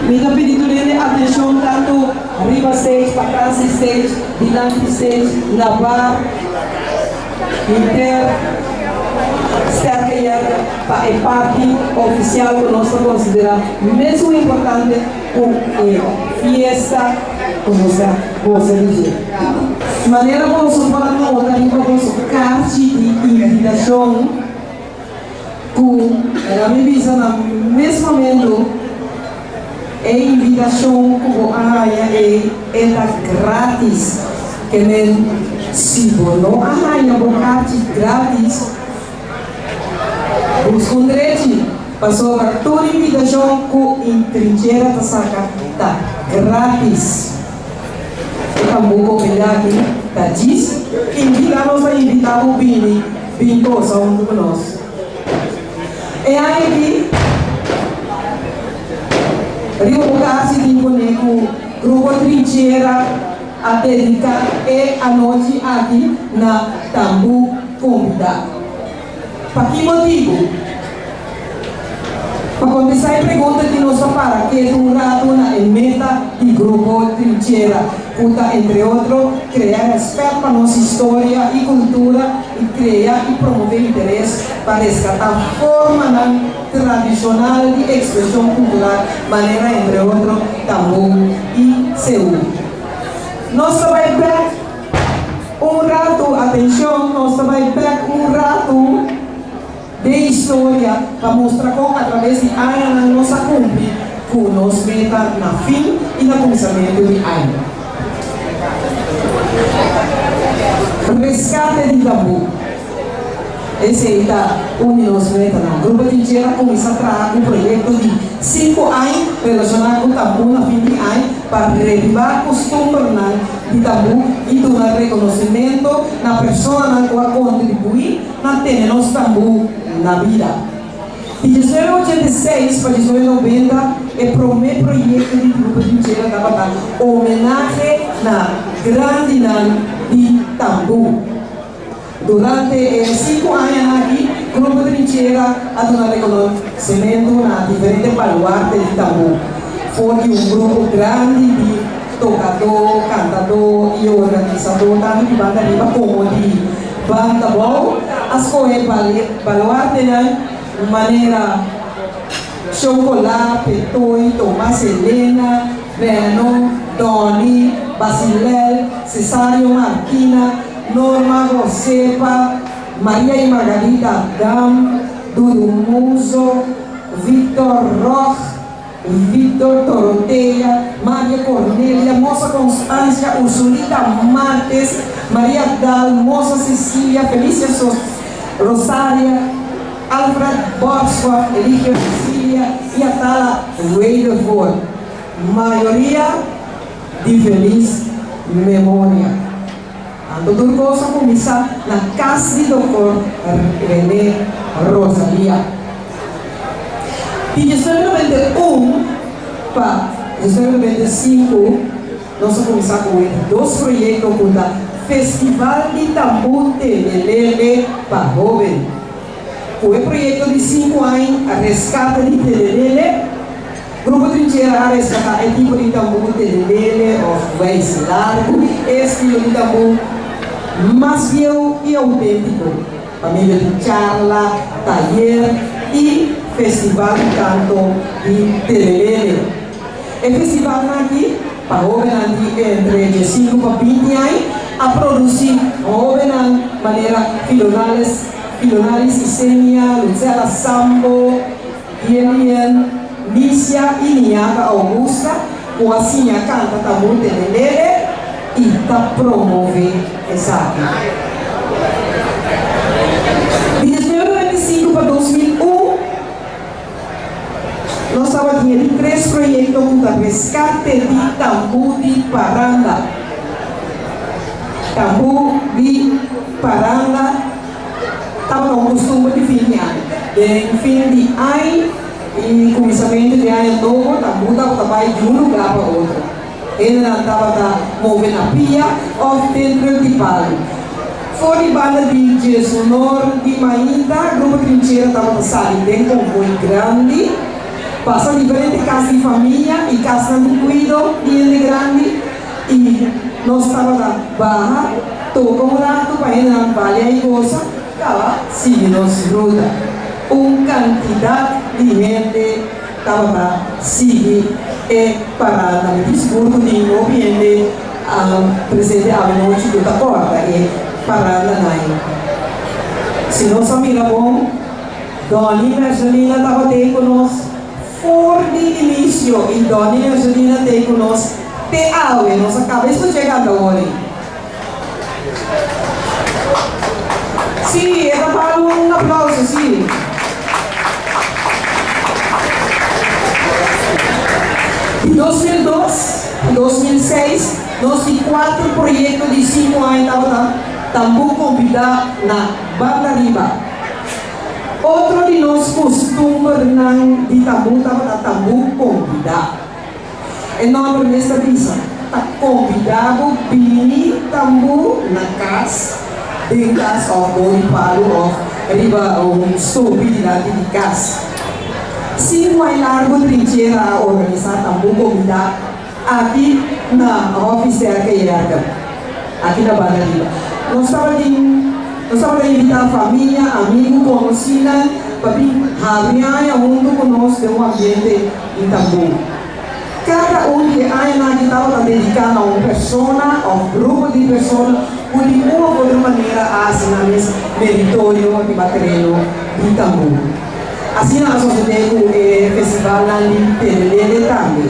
Mi ta pidi tur hende atenshon tantu riba stage, patras di stage, dilanti di stage, na bar, henter Sterke Yerda pa e parti ofisial ku nos ta konsiderá mesun importante ku e fiesta ku nos ta gosa di dje. Manera boso por a nota riba boso karchi di invitashon ku el a mi bisa na mes momento e invitashon ku bo a haña ei e ta gratis. Ke men si bo no a haña bo karchi gratis, Buska un drechi, pasobra tur invitashon ku Trinchera ta saka ta gratis. E tambú komida aki ta djis invitá nos ta invitá bo bini bin gosa huntu ku nos. E aña aki riba bo kasi tin pone ku Grupo Trinchera a dediká e anochi aki na tambú kombidá. Pa ki motibu? Pa kontestá e pregunta aki nos ta para ketu un ratu na e meta di Grupo Trinchera, ku ta entre otro krea rèspèt pa nos historia i kultura i krea i promové interes pa reskatá formanan tradishonal di ekspreshon kultural manera entre otro tambú i seú. Nos ta bai bèk un ratu, atenshon, nos ta bai bèk un ratu den historia pa mustra kon atraves di añanan nos a kumpli ku nos meta na fin i na kuminsamentu di aña. Reskate di tambú. Esei ta un di nos metanan. Grupo Trinchera a kuminsá traha ku proyekto di sinku aña relashoná ku tambú na fin di aña pa rebibá kustumbernan di tambú i duna rekonosementu na personanan ku a kontribuí na tene nos tambú na bida. Di 1986 pa 1990 e promé proyekto di Grupo Trinchera tabata Homenahe na Grandinan di Tambú. Durante e sinku añanan aki, Grupo Trinchera a duna rekonosementu na diferente baluarte di tambú, for di un grupo grandi di tokadó, kantadó i organisadó tantu di banda riba komo di banda bou, a skohe baluartenan manera Chocolá, Petoy, Tomas Elena, Beno, Donny, Basilel, Cesario Marquina, Norma Josepa, Maria y Margarita Dam, Dudu Muzo, Victor Rog, Victor Dorotea, Maria Cornelia, Mosa Constancia, Ursulita Martes, Maria Dal, Mosa Cecilia, Felicia Rosaria, Alfred Borswa, Eligio Cecilia y Atala Wedervoort. Mayoria di felis memoria. Anto tur kos a kuminsá na kas di Doktor René Rosalia. Di 1991 pa 1995 nos a kuminsá ku e di dos proyekto ku ta Festival di Tambú Telelele pa Hóben. Ku e proyekto di sinku aña Reskate di Telelele, Grupo Trinchera a reskatá e tipo di tambú telelele òf weis largu, e estilo di tambú mas bieu i outéntiko, pa medio di charla, tayer i festival di kanto di telelele. E festivalnan aki pa hóbennan di entre diesinku pa binti aña a produsí hóbennan manera Filonales, Filonalis Isenia, Lucela Sambo, Gielian, Licia i Niata Augusta ku a siña kanta tambú telelele i ta promové esaki. Di 1995 pa 2001 nos tabatin e di tres proyekto ku ta reskate di tambú di paranda. Tambú di paranda. Tabata un kustumber di fin di aña. Den fin di aña i kuminsamentu di aña nobo tambú tabata bai di un lugá pa otro. Hendenan tabata move na pia òf den trùk di palu. For di banda di Djesonor di mainta, Grupo Trinchera tabata sali den konvoi grandi, pasa diferente kas di famia i. kasnan di kuido di hende grandi i nos tabata baha toka un ratu pa hendenan balia i gosa, kaba sigui nos ruta. Un kantidat di hende tabata sigui e parada. Mi tin sigur ku tin hopi hende presente awenochi ku ta kòrda e parandanan. Si nos a mira bon, Donny Mercelina tabat'ei ku nos for di inisio i Donny Mercelina t'ei ku nos te awe. Nos a kaba eskuch'é kanta wòri. Sí, e ta bal un aplauso, sí. Di 2002 pa 2006 nos di kuater proyekto di sinku aña tabata tambú kombidá na Banda Riba. Otro di nos kustumbernan di tambú tabata tambú kombidá. E nòmber mes ta bisa, ta kombidá bo bini tambú na kas, den kas òf bou di palu òf riba un stopi dilanti di kas. Sin wai largu Trinchera a organisá tambú kombidá aki na Hòfi Sterke Yerke, aki na Banda Riba. Nos tabatin nos tabata invitá famia, amigu, konosínan pa bin habri aña huntu ku nos den un ambiente di tambú. Kada un di e añanan aki tabata dediká na un persona òf grupo di persona ku di un òf otro manera a hasi nan mes meritorio riba tereno di tambú. Asina a sosodé ku e festivalnan di Telelele tambe,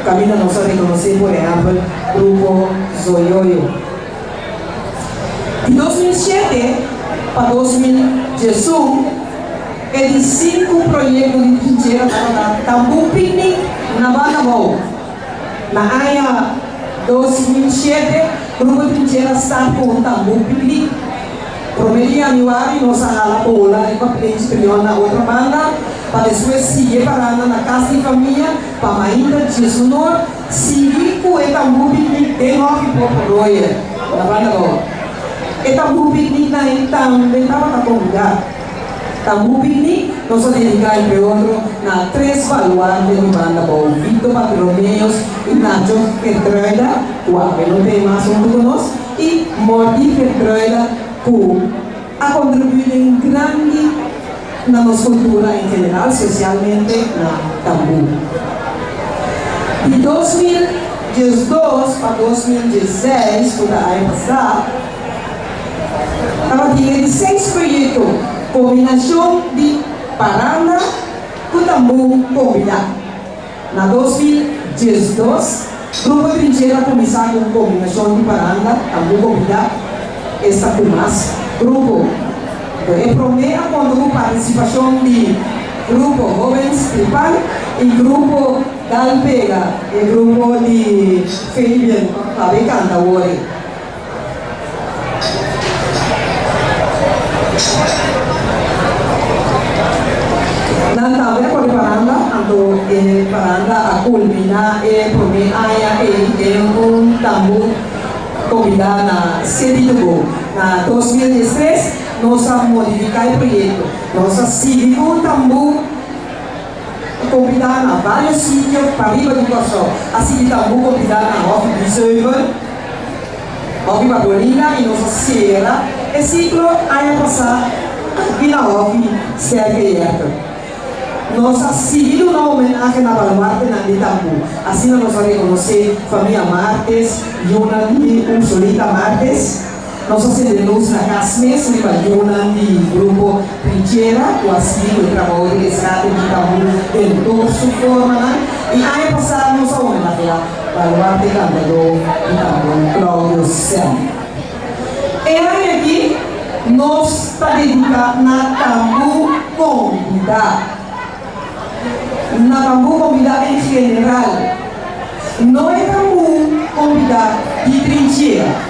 kaminda nos a rekonosé por ehèmpel grupo Zoyoyo. Di 2007 pa 2011, e di sinku proyekto di Trinchera tabata Tambú Picnic na Banda Bou. Na aña 2007, Grupo Trinchera start ku un Tambú Picnic. Promé di yanüari nos a hala bola riba Plenchi Brion na otra banda, pa despues sigui e paranda na kas di famia pa mainta Djesunor sigui ku e Tambú Picnic den Hòfi Popo Royer na Banda Bou. E Tambú Picnic na ei tambe tabata kombidá. Tambú Picnic nos a dediká entre otro na tres baluarte di Banda Bou, Vito Bartolomeus i Nacho Gertruida, ku awe no ta ei mas huntu ku nos, i Morty Gertruida ku a kontribuí den grandi na nos kultura en general, spesialmente na tambú. Di 2012 pa 2016, ku ta aña pasá, tabatin e di seis proyekto, kombinashon di paranda ku tambú kombidá. Na 2012, Grupo Trinchera a kuminsá ku un kombinashon di paranda, tambú kombidá, esta ku mas grupo. Anto e promé a konta ku partisipashon di Grupo Hóbens Tripal i Grupo Dal Pega, e grupo di Fabian ku a kaba e kanta awor ei. Nan tambe a kore paranda, anto e paranda a kulminá e promé aña ei den un tambú kombidá na City to Go. Na 2013 nos a modifiká e proyekto. Nos a sigui ku un tambú kombidá na vários sitio pariba di Kòrsou. A sigui tambú kombidá na Hòfi Biesheuvel. Hòfi Barbolina i nos a sera e siklo aña pasá aki na Hòfi Serge Yerter. Nos a sigui duna homenahe na baluartenan di tambú. Asina nos a rekonosé famia Martes, yunan di Ursulita Martes. Nos a sende lus na kas mes riba yunan di Grupo Trinchera ku a sigui ku e trabou di resgate di tambú den tur su formanan. I aña pasá nos a homenaheá Baluarte kantadó di tambú Claudio Sem. E aña aki nos ta dediká na tambú kombidá. Na tambú kombidá en general. No e tambú kombidá di trinchera.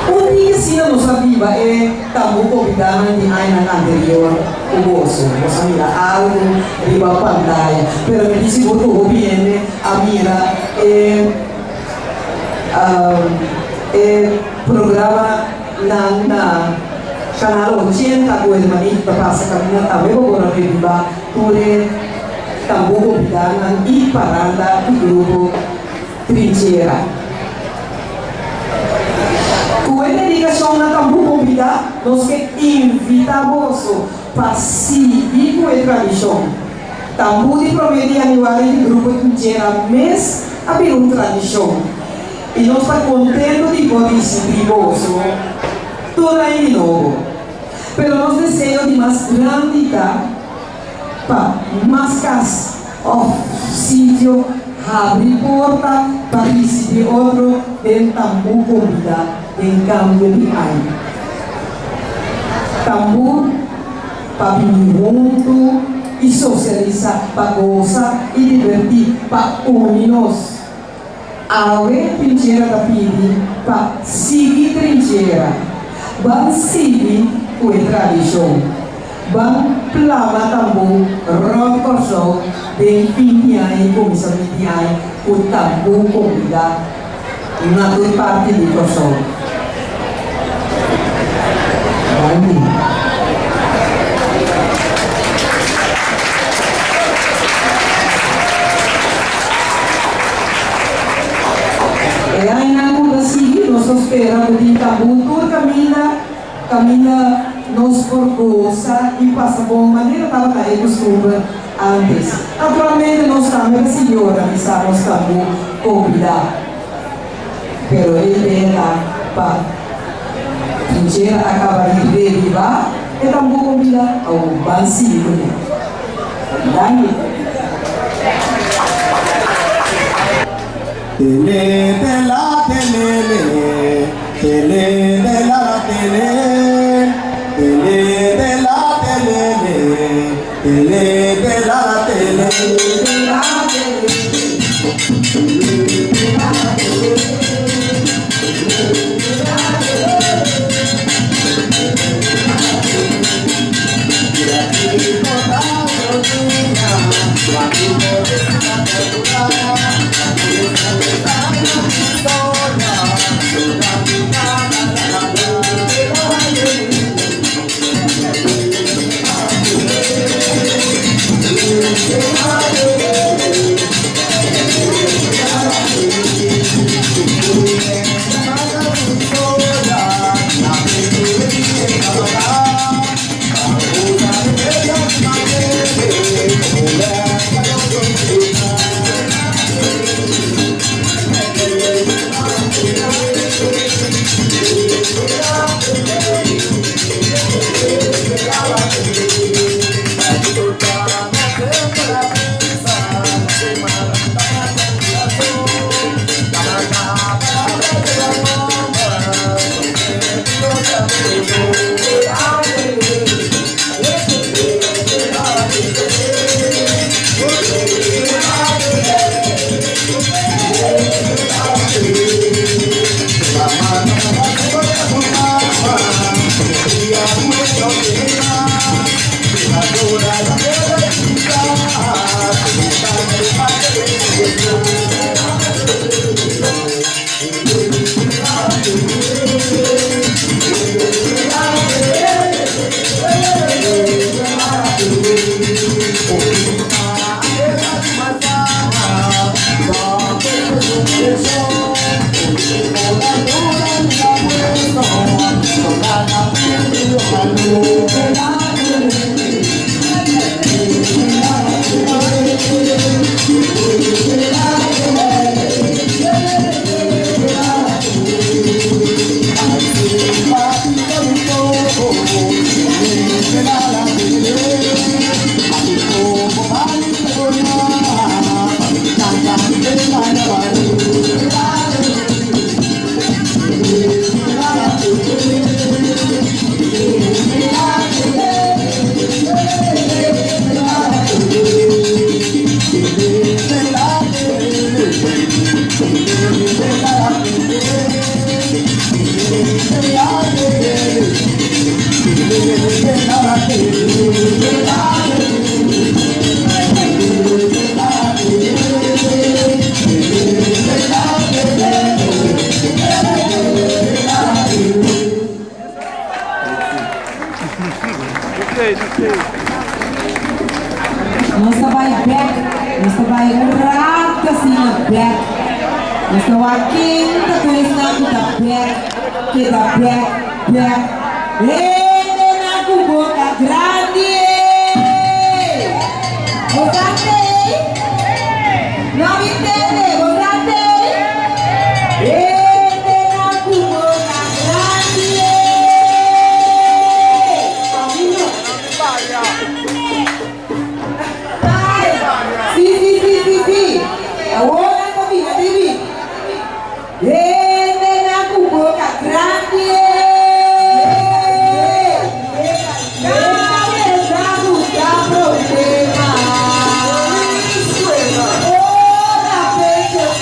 Un dia asina nos a biba e tambú kombidánan di añanan anterior ku boso. Nos a mira algu riba pantaya, pero mi tin sigur ku hopi hende a mira e e programanan na Kanal 80 ku Hermanito ta pasa kaminda tambe bo por a rebiba tur e. Tambú Kombidánan i Paranda di Grupo Trinchera. Ku e dedikashon na Tambú Kombidá nos ke invitá boso pa sigui ku e tradishon. Tambú di promé di yanüari di Grupo Trinchera mes a bira un tradishon i nos ta kontentu di por risibí boso tur aña di nobo. Pero nos deseo di mas grandi ta pa mas kas òf sitio habri porta pa risibí otro den tambú kombidá den kambio di aña. Tambú pa bini huntu i sosialisá, pa gosa i divertí, pa uni nos. Awe Trinchera ta pidi pa sigui Trinchera. Ban sigui ku e tradishon. Ban plama tambú rònt Kòrsou den fin di aña i kuminsament di aña ku tambú kombidá na tur parti di Kòrsou. Danki. E añanan ku ta sigui nos ta spera ku tin tambú tur kaminda, kaminda nos por gosa i pasa bon manera tabata e kustumber ántes. Naturalmente nos tambe ta sigui organisá nos tambú kombidá, pero e idea ta pa Trinchera a kaba di revivá e tambú kombidá, awor ban sigui kuné. Danki. Tele tela tele le tele tela tele tele tela tele le tele tela tele tela tele. ta bai un rato asina bek. Nos ta wak ken ta tur esnan ku ta bek, keda bek, bek. Hendenan ku boka grandi ey! Bosa tey? No mi tende, bosa tey? Hendenan ku boka grandi ey! Ami no. Ay! Si, si, si, si, si. Awor nan ta bira di mi. Hendenan ku boka grandi ey! Kabes a buska problema. Ora pecho.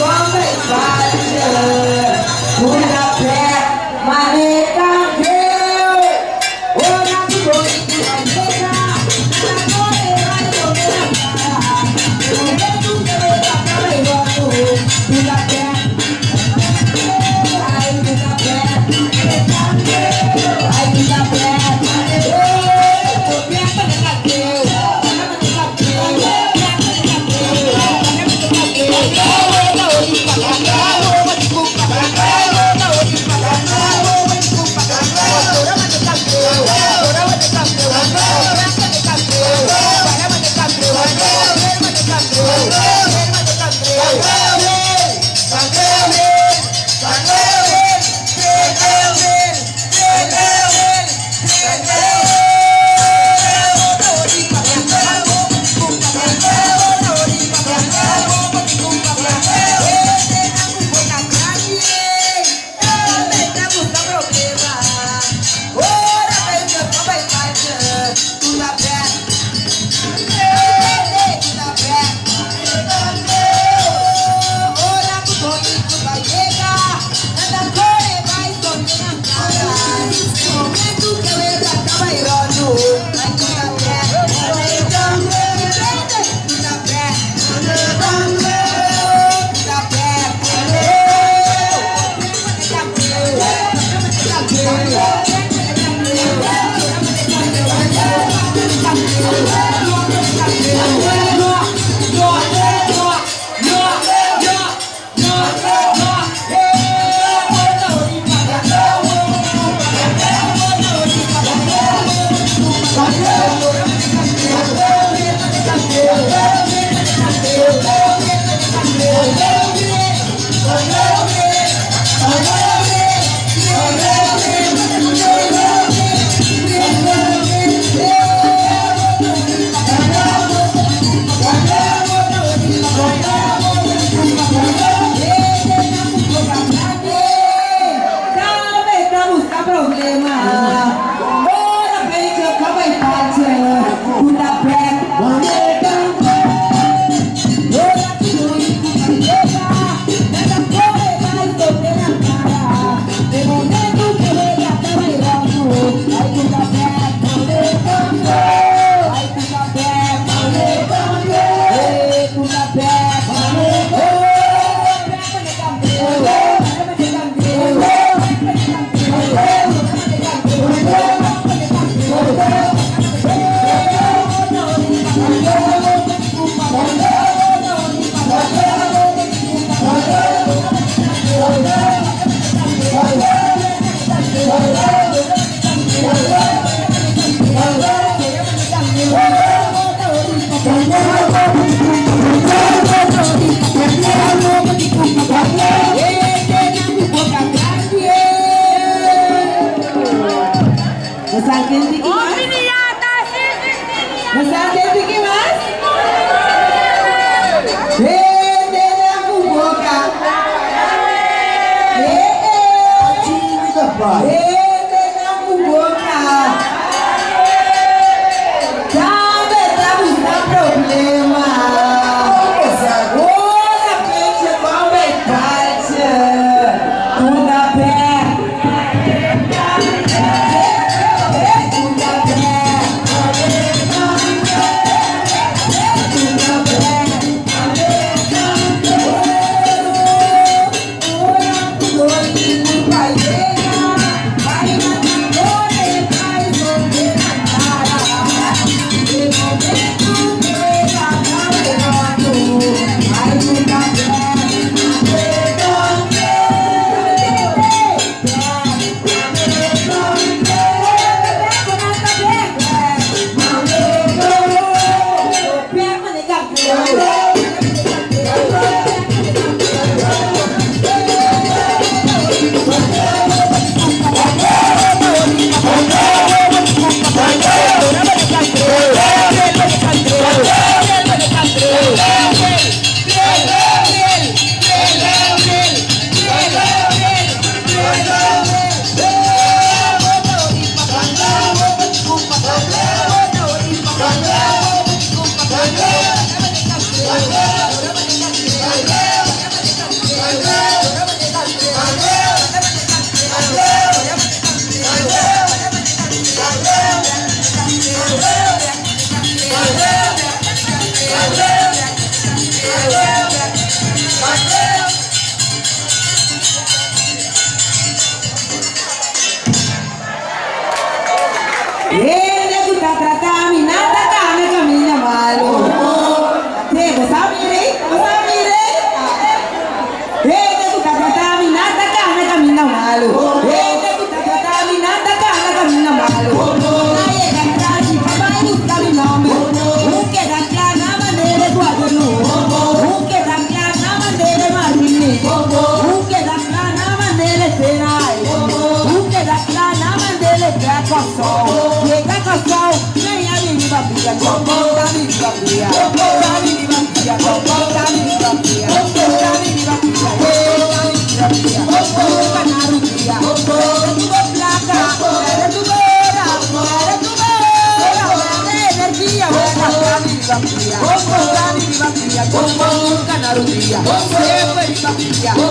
Nunka na rudia, semper riba pia. Bo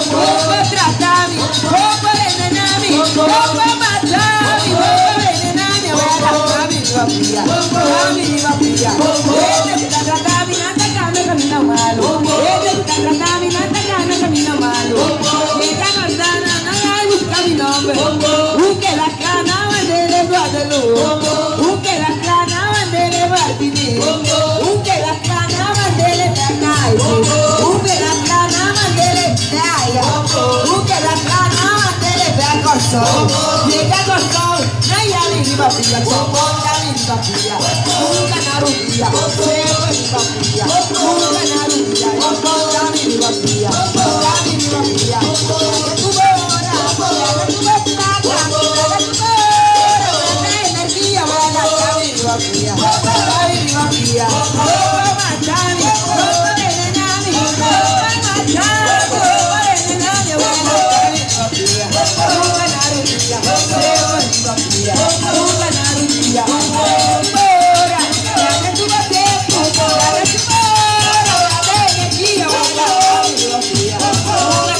pa trata mi, bo pa venena mi, bo pa mata mi, bo pa venena mi. Awela, ami riba pia, ami riba pia. Hende ku ta trata mi nan ta kanda kaminda malu. Hende ku ta trata mi nan ta kanda kaminda malu. Yega Nordana nan a buska mi nomber. Un keda kla na mandele Guadalupe. Un keda kla na mandele Martinique. Un keda kla na mandele Bernaysi. Un keda kla na mandele Playa. Un keda kla na mandele bek Kòrsou. Yega Kòrsou na yami riba pia. Chòpòn yami riba pia. Nunka na rudia. Semper riba pia. Nunka na rudia. Chòpòn yami riba pia. Yami riba pia. Laga tu bora. Laga tu plaka. Laga tu bora. Laga energia. Wela yami riba pia. Yami riba pia. Lopa matami. Lopa venenami. Lopa matami. Lopa venenami. Wela yami riba pia. Nunka na rudia. Semper riba pia. Nunka na rudia. Bora. Laga tu tempo. Laga tu bora. Laga energia. Wela yami riba pia. Nunka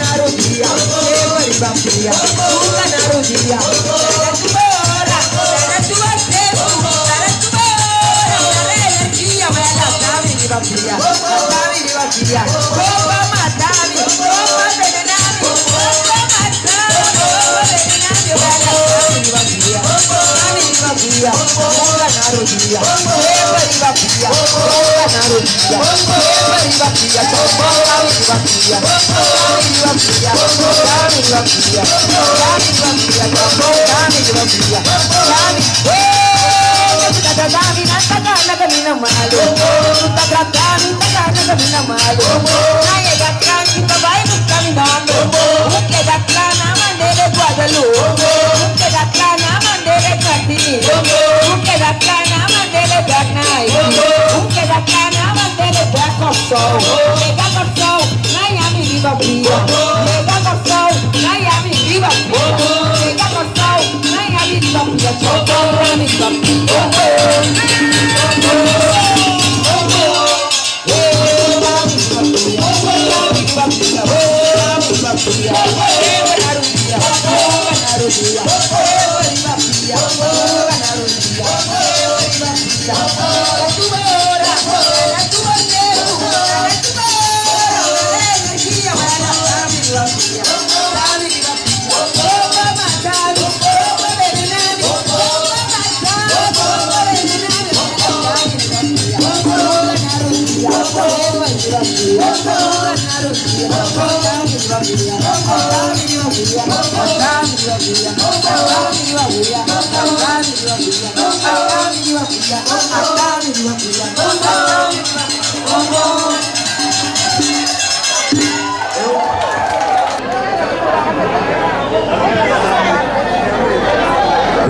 na rudia. Semper riba pia. Nunka na rudia. Hende ku ta tratami nan ta kana kaminda malu. Hende ku ta tratami nan ta kana kaminda malu. Na yega kranchi pa bai buska mi nomber. Un keda kla na mandele Guadalupe. Un keda kla na mandele Martinique. Un keda kla na mandele Tenaichi. Un keda kla na mandele bek Kòrsou. Yega Kòrsou na yami riba pia. Yami riba pia.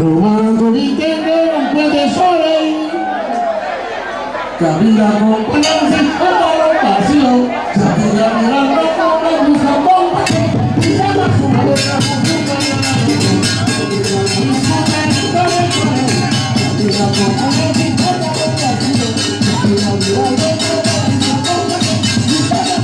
Ruman ku mi tende un puente sole Kabida kon palansi un balon basio Kabida mirando kon me gusta bon Pisando su boca con su Kabida kon palansi un balon basio Kabida mirando kon me gusta bon Pisando su boca con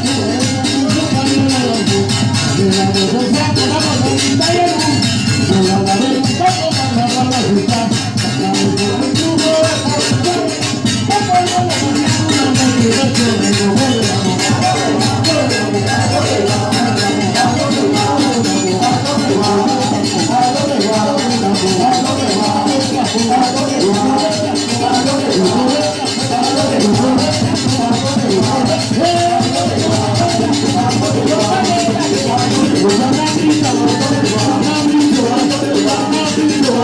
su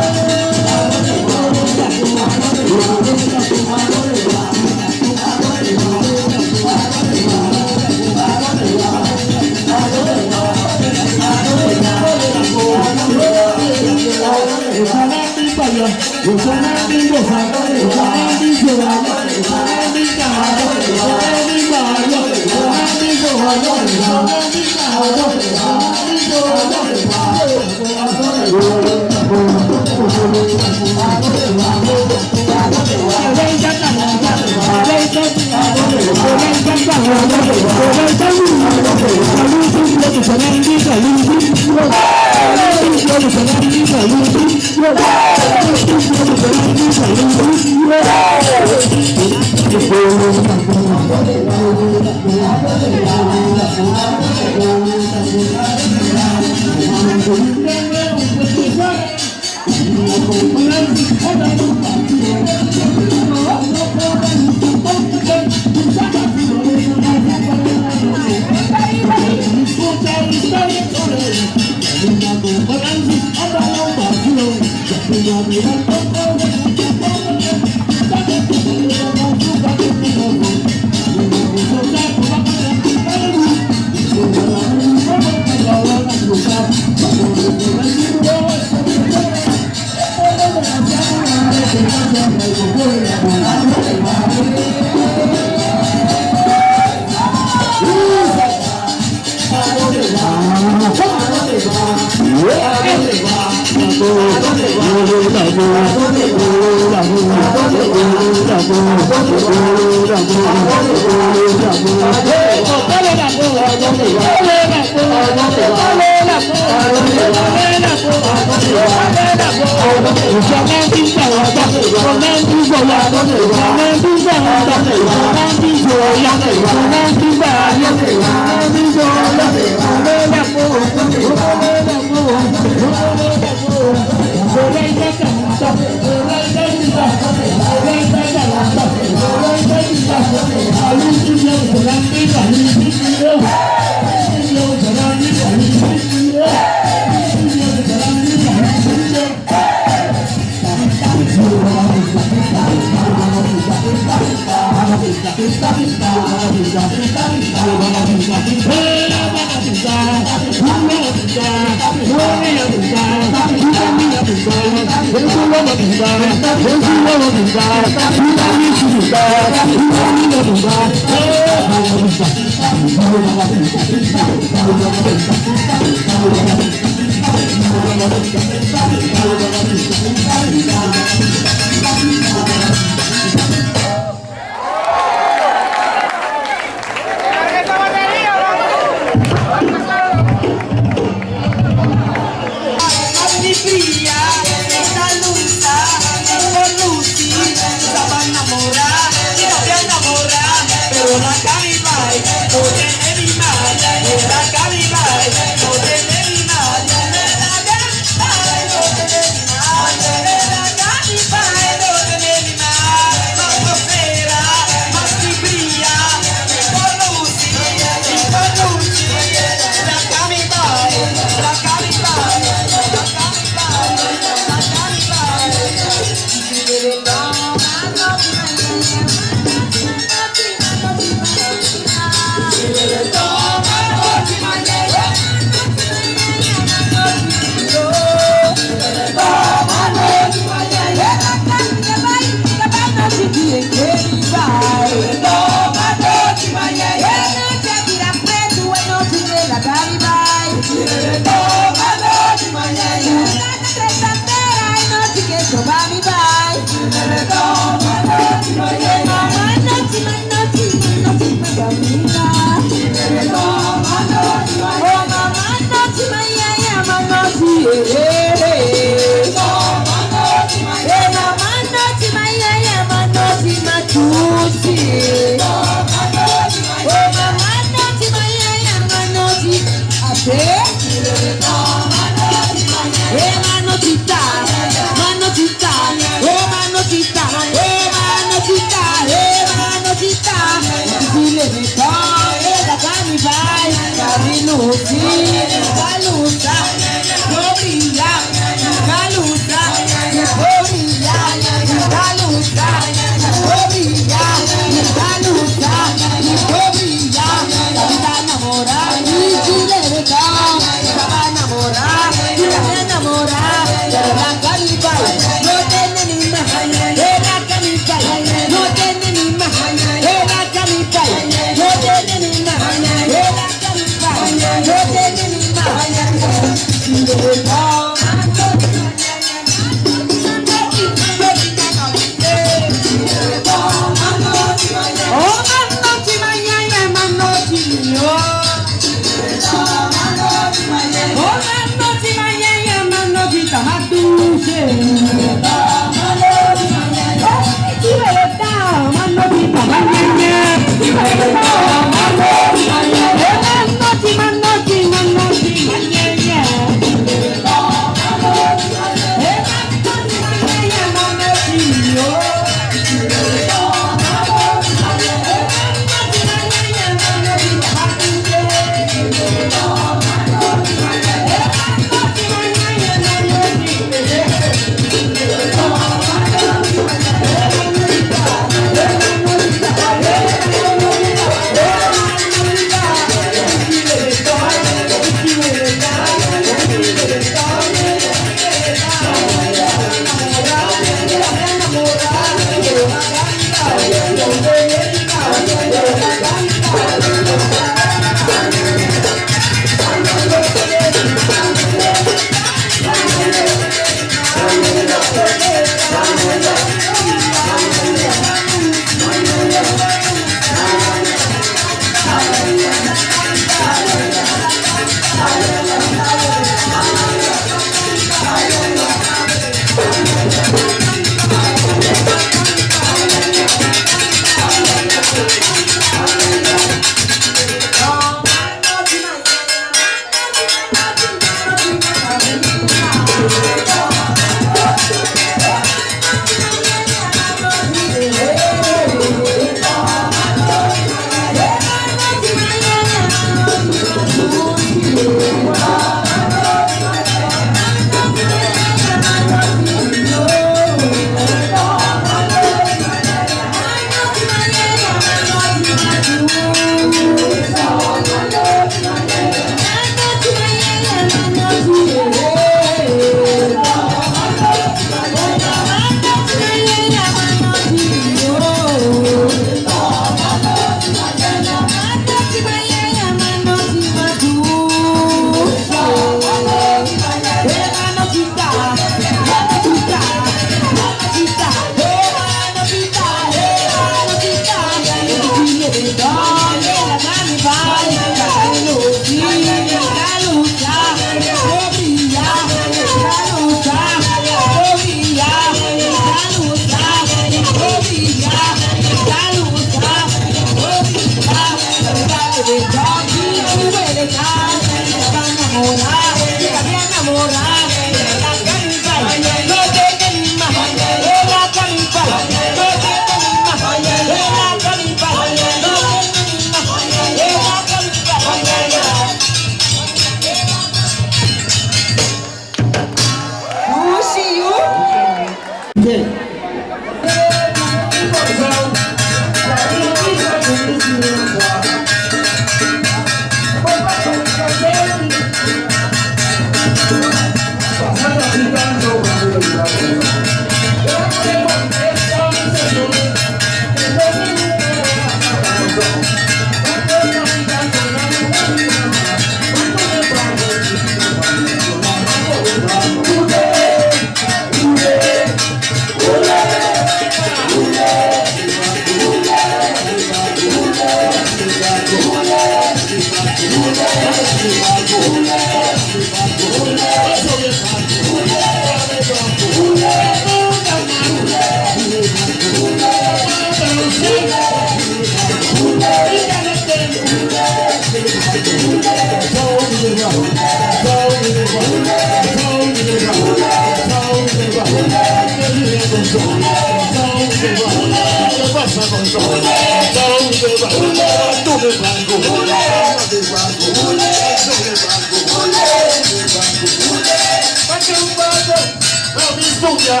studia.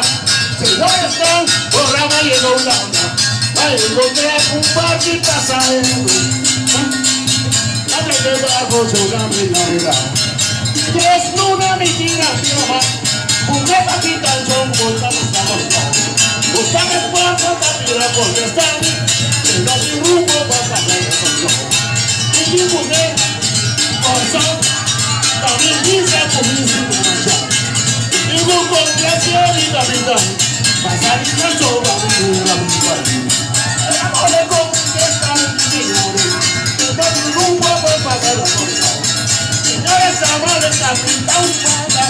Señores tan programa llega Hulanda, pa encontrá un par di pasahero. A trece barco chocando y navegá. Tres luna mi tira firma, un capitán son volta nos a Busca que cuatro capira contestar, que no mi rumbo pa pagar el control. Y mi mujer, con también dice con mi mancha. Digo con gracia y capitán, pasar y no soba mi la mi contestan, señores, que no mi rumbo pa pagar el control. Señores, amores, capitán, para,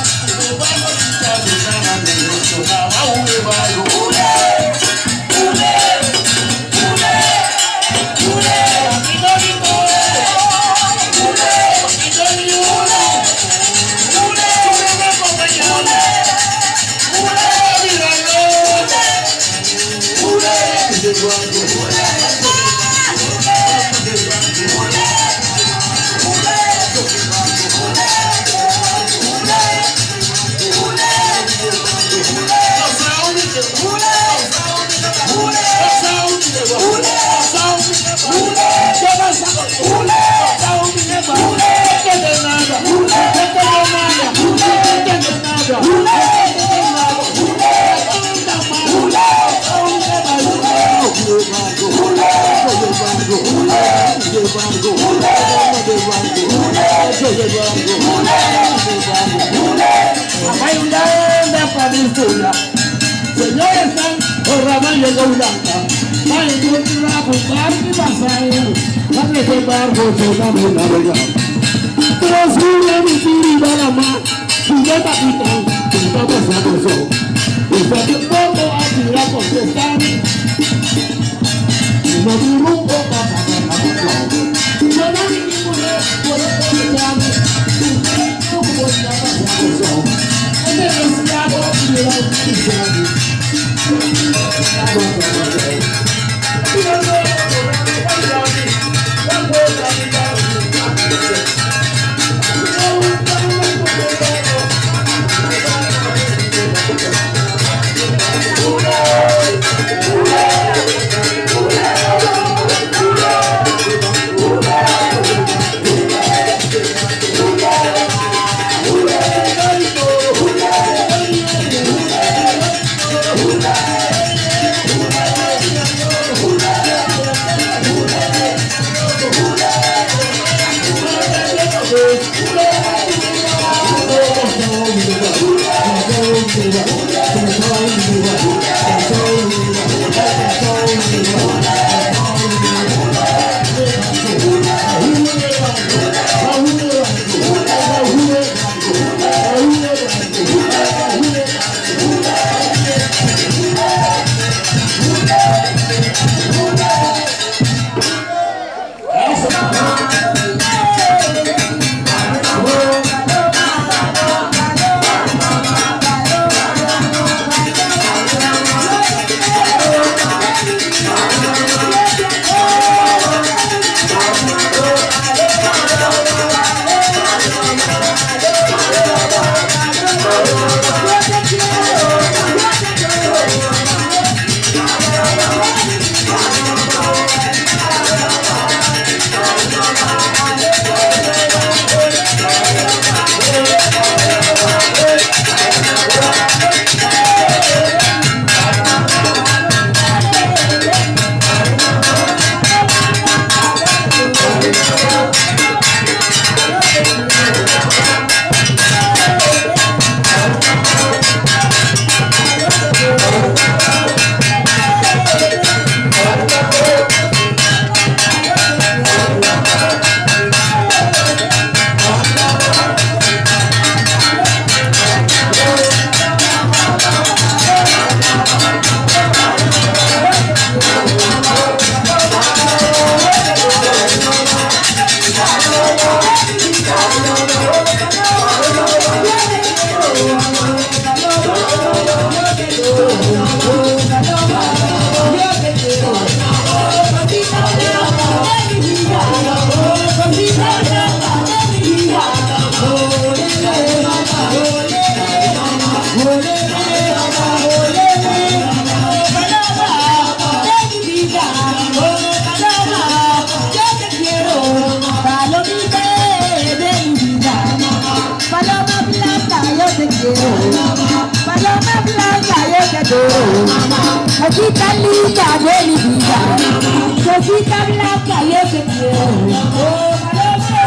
Señores, Cosita linda de mi vida, cosita blanca yo te quiero. Oh, paloma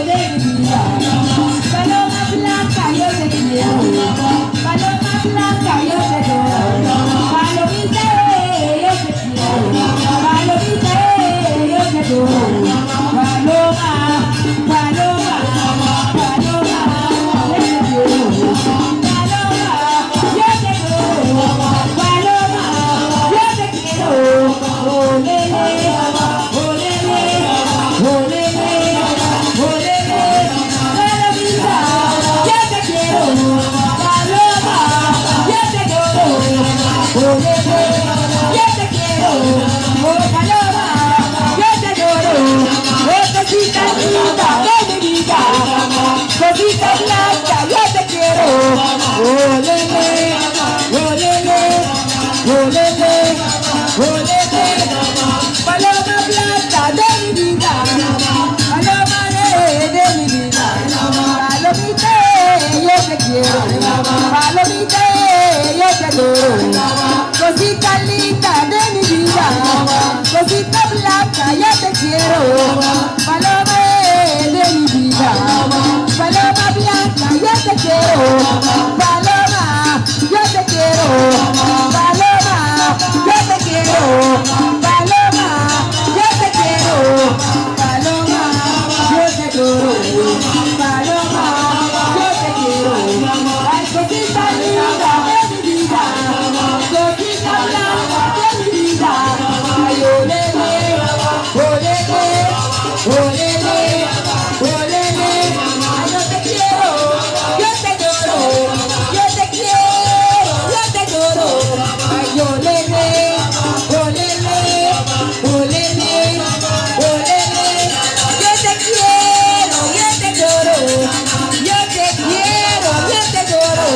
de mi vida, paloma blanca yo te quiero. Paloma blanca yo te adoro. Palomita yo te quiero. Palomita yo te adoro. Paloma, paloma, paloma, yo te quiero. Paloma, yo te adoro. Paloma, yo te quiero. Olele, olele, olele, olele. Palomita, yo te quiero. Paloma, yo te adoro. Olele, yo te quiero. Oh, paloma, yo te adoro. Oh, cosita linda de mi vida. Cosita blanca, yo te quiero. Olele, olele, olele, olele. Paloma blanca de mi vida. Paloma de mi vida. Palomita, yo te quiero. Palomita, yo te adoro. Cosita linda de mi vida. Cosita blanca, yo te quiero. Paloma de mi vida. Paloma blanca, yo te quiero. Paloma, yo te quiero. Paloma, yo te quiero. Paloma, yo te quiero. Paloma, yo te adoro. Paloma, yo te quiero. Ay, cosita linda de mi vida. Cosita blanca de mi vida. Ay, olele, olele, olele, olele. Ay, yo te quiero, yo te adoro. Yo te quiero, yo te adoro. Ay, olele, olele, olele, olele. Yo te quiero, yo te adoro. Yo te quiero, yo te adoro.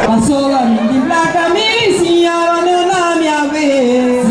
Pasobra mi tin plaka mi bisiña bandona mi a be.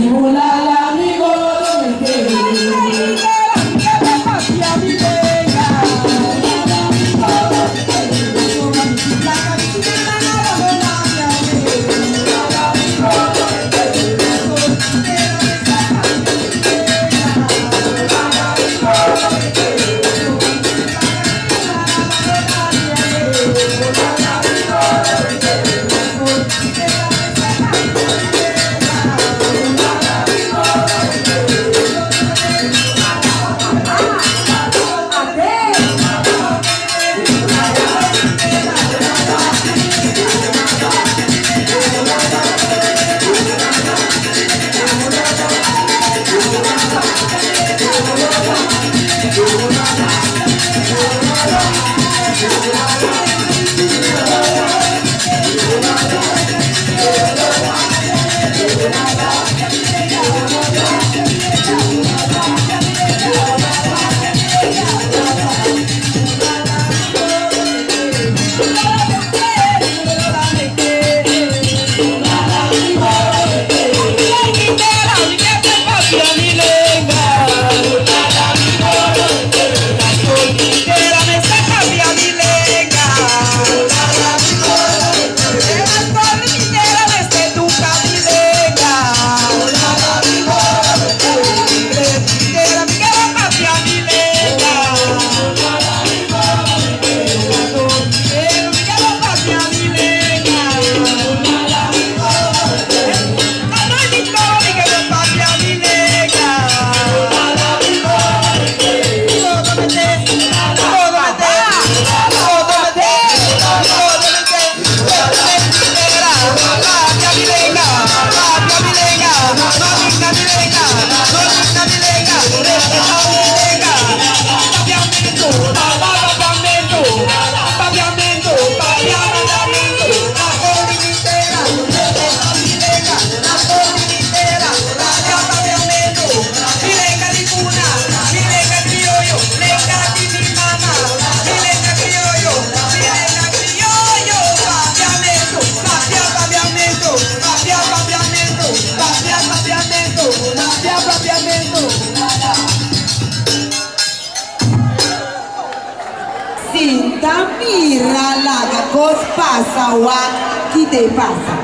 Sinta mira laga kos pasa wak ki te pasa.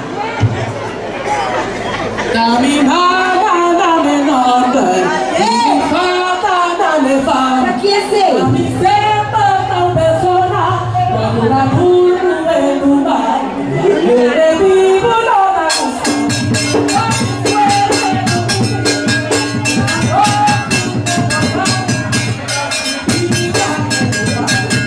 Ta mi mama na mi nòmber i mi tata na mi fam. Ta ki esei? Ta mi semper ta un persona ku a dura duru e lugar. Hende bibu no ta gusta. Ta mi suerte ku mi tin. Ta nos ku no ta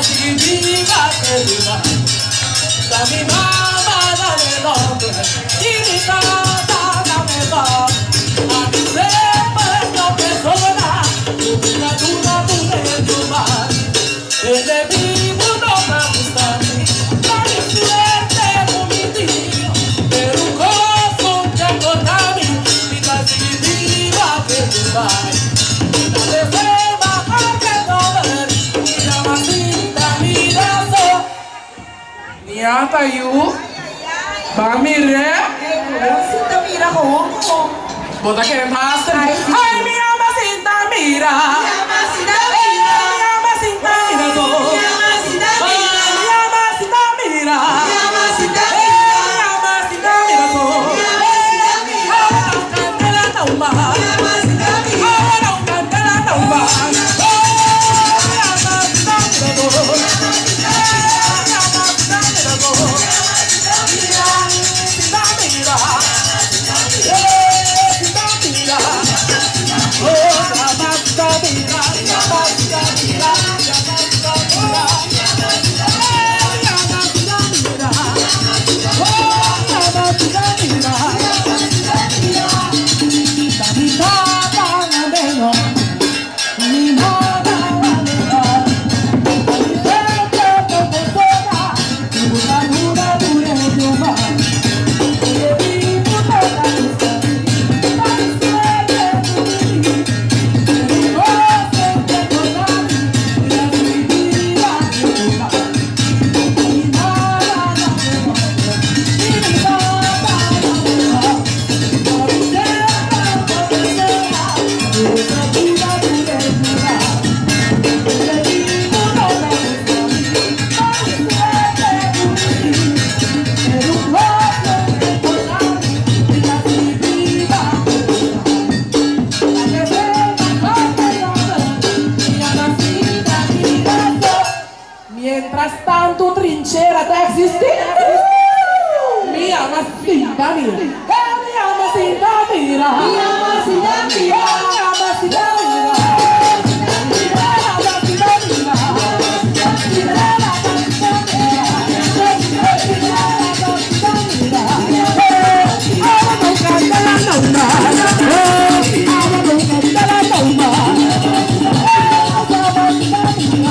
Mi bida e lugar. Ta mi mama na mi nòmber i mi tata na mi fam. Mi ama si ta mira. Oh, mi ama si ta mira. Niata yu, ba mire. Sinta mira gewoon gewoon. Bo ta kere master. Ai, sí. Ai, mi ama sinta mira. Mi ama sinta mira. Mi ama sinta mira. Mi ama sinta mira. Mi ama sinta mira. Mi ama sinta Mi mira. ama sinta mira. Mi ama sinta mira. Ahora un candela tauma. Mi ama sinta mira. Ahora un candela tauma. Oh, mi ama sinta mira. Mi ama sinta mira. Sinta mira. Eh, sinta mira. Oh, mi ama sinta mira. Mi ama sinta mira. Mi ama sinta mira. Eh, mi ama sinta mira. Oh, mi ama sinta mira. Ta mi tata na meno, mi mama na meno. Mi sempre professora, una luna dure ma. E vivo toda Mientras tanto, trinchera ta existi. Mi ama sinta mira. Mi ama sinta mira. Mi ama sinta mira. Mi ama sinta mira. Mi ama sinta mira. Mi ama sinta mira. Mi ama sinta mira. Awa no candela no ma. Awa no candela no ma. Awa sinta mira.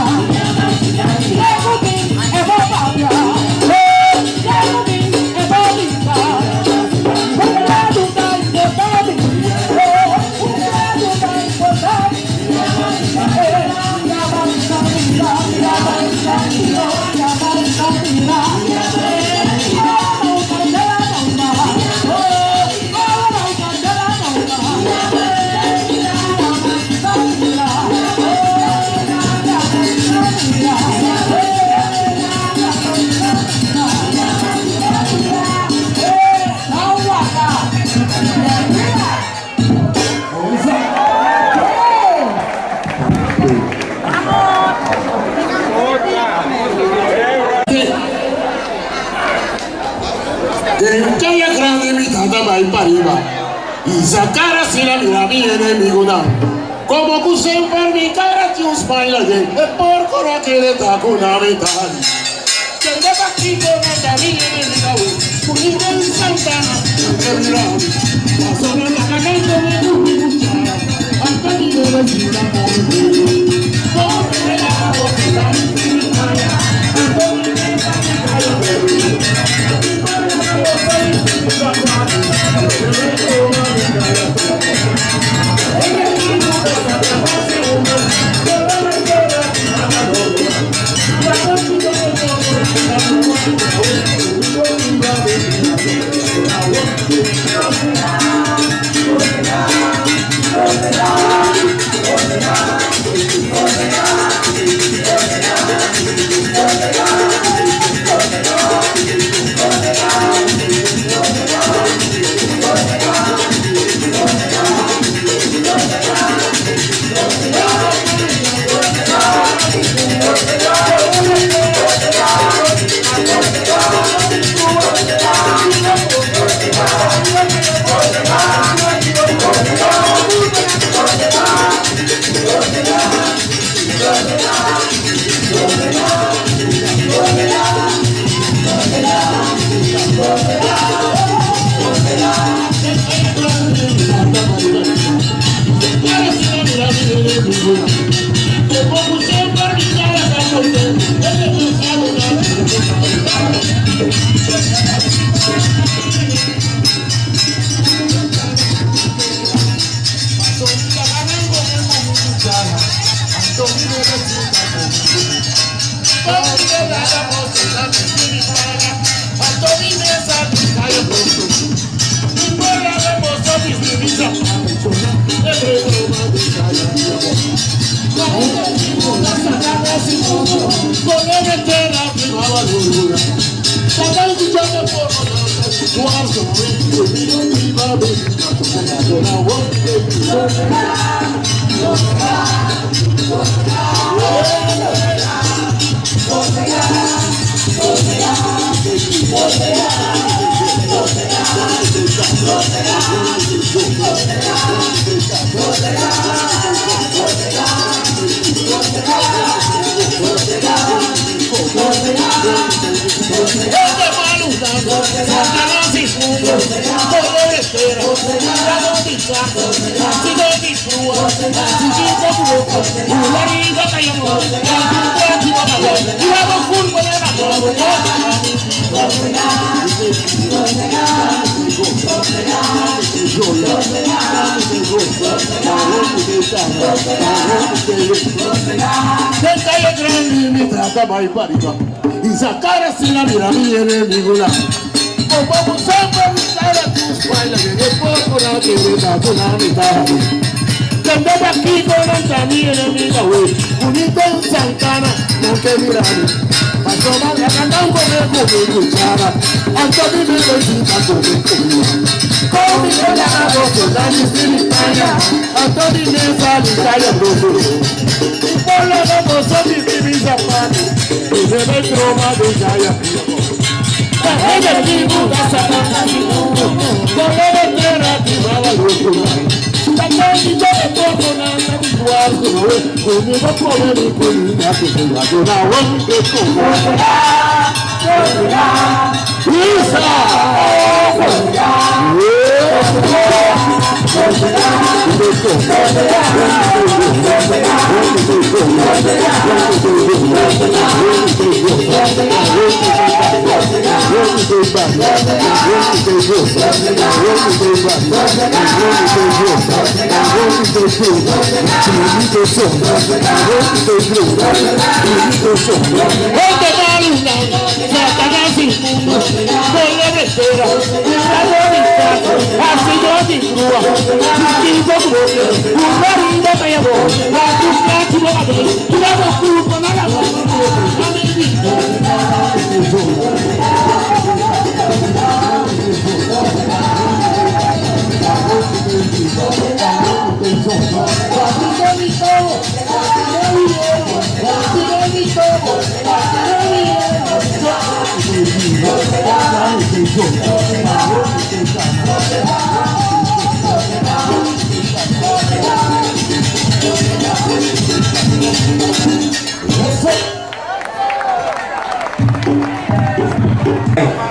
bai pariba. Hisa kara asina mira mi enemigunan. Komo ku semper mi kara tin un smile aden, e porko no a kere ta ku nan mi ta di. Kende pakiko nan ta mi enemigu awe, ku ni den Santana nan ke mira mi. Paso nan ta kanando mi ku mi kuchara, hasta mi bebesita pone bebe. Komo mi relaha bo ke ta mi sin mi haña, anto mi mesa mi kaya bebe. Mi por laga bo sa mi sin mi zapato, pero e broma mi kaya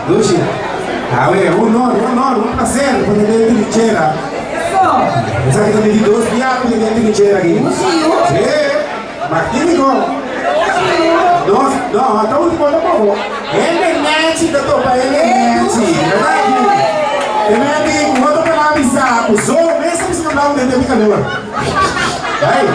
Luchi, awe, un honor, un honor, un placer pa tene den trinchera. Esaki ta mi di dos bia ku tene den trinchera aki. Sí, magnífico. Nos, no, ta ultimo tampoco. Hende nechi ta topa hende nechi. Verdad aki? Te menti ku otro palabra bisa ku zo mes ta bisa ku den den mi calor. Ay.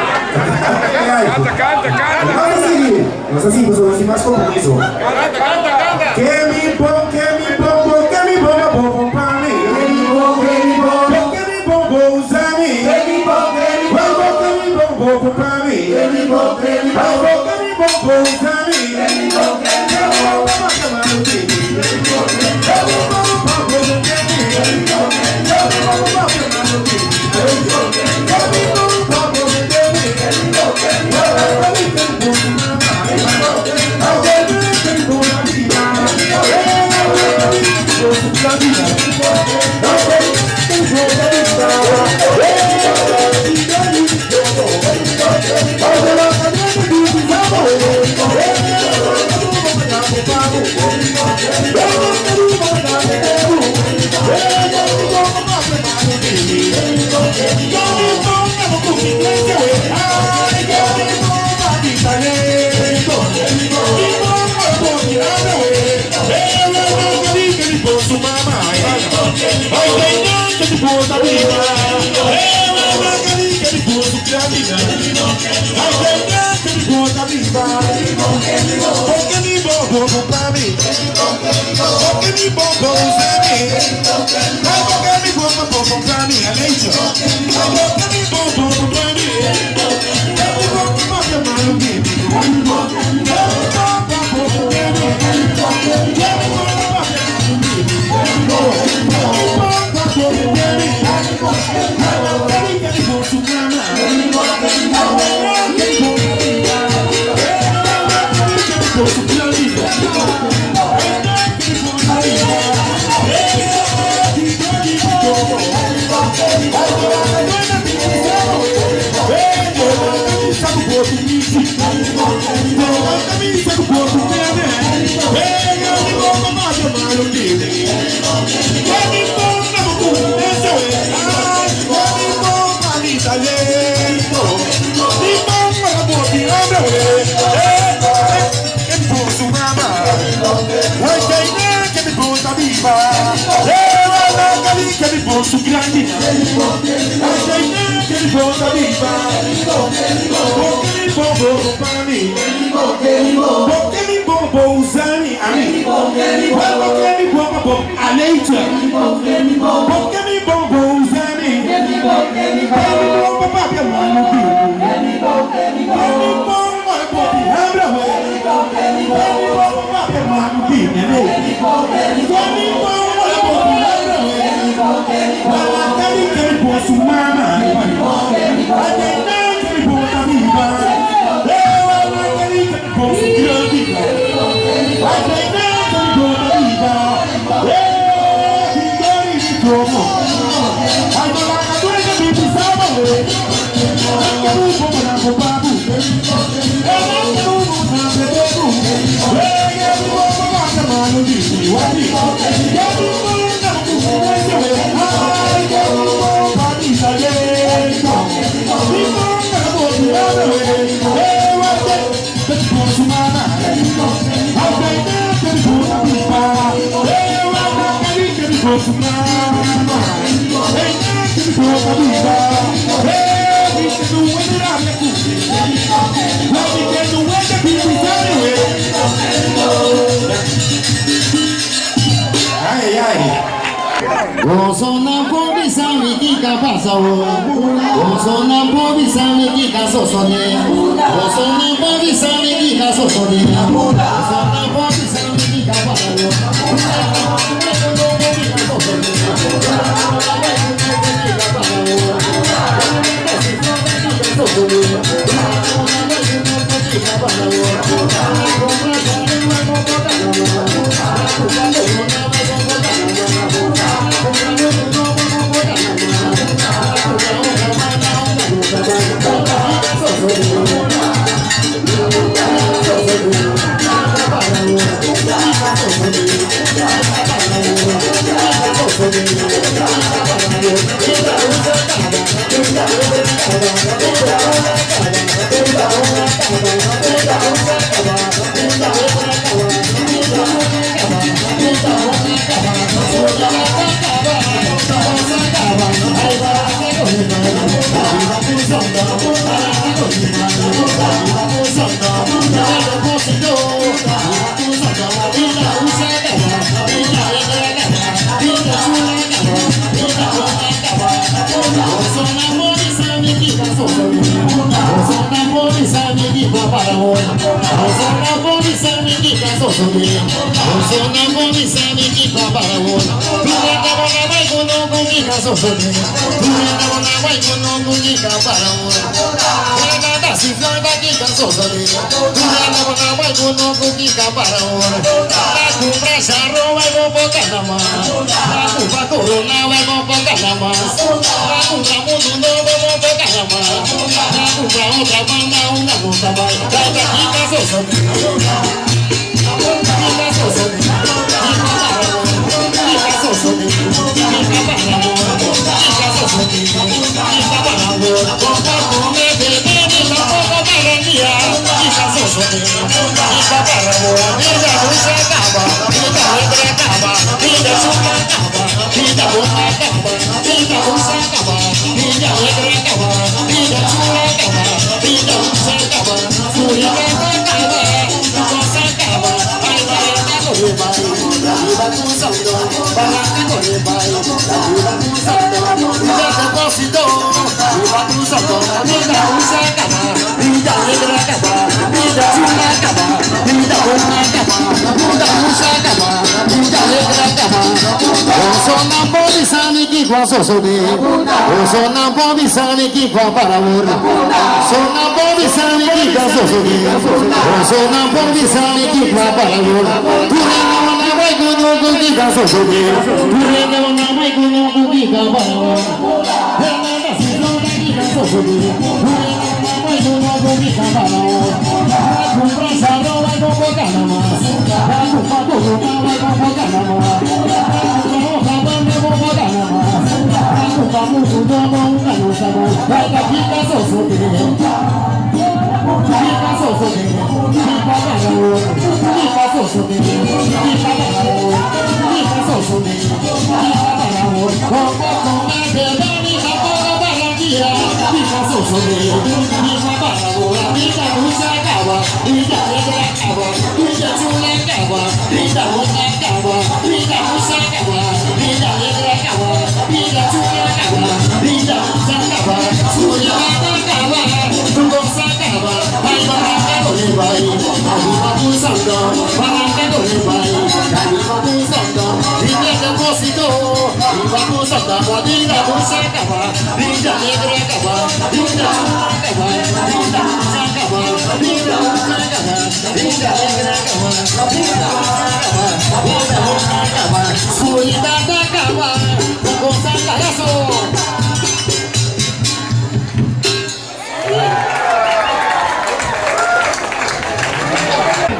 Ay. Canta, canta, canta. Nos a sigui. Nos a sigui pasobra nos tin mas compromiso. Canta, canta, canta. Ke mi bon, ke mi bon, bon ke mi bon, bo bon pa mi. Ke mi bon, ke mi bon, bon ke mi bon, bo usa mi. Ke mi bon, ke mi bon, bon ke mi bon, bo bon pa mi. Ke mi bon, ke mi bon, bon ke mi bon, bo usa mi. Ke mi bon, ke mi bon, bon pa pa pa mi. Ke mi bon, ke mi bon, bon pa pa mi. Ke mi bon, ke mi bon, bon pa pa mi. Ke mi bon, ke mi bon, bon pa pa mi. Ke mi bon, ke mi bon, Ay, ay. Bosonan por bisa mi kiko a pasa Bosonan por bisa mi kiko a sosodé Bosonan por bisa mi kiko a sosodé Bosonan por bisa mi kiko a pasa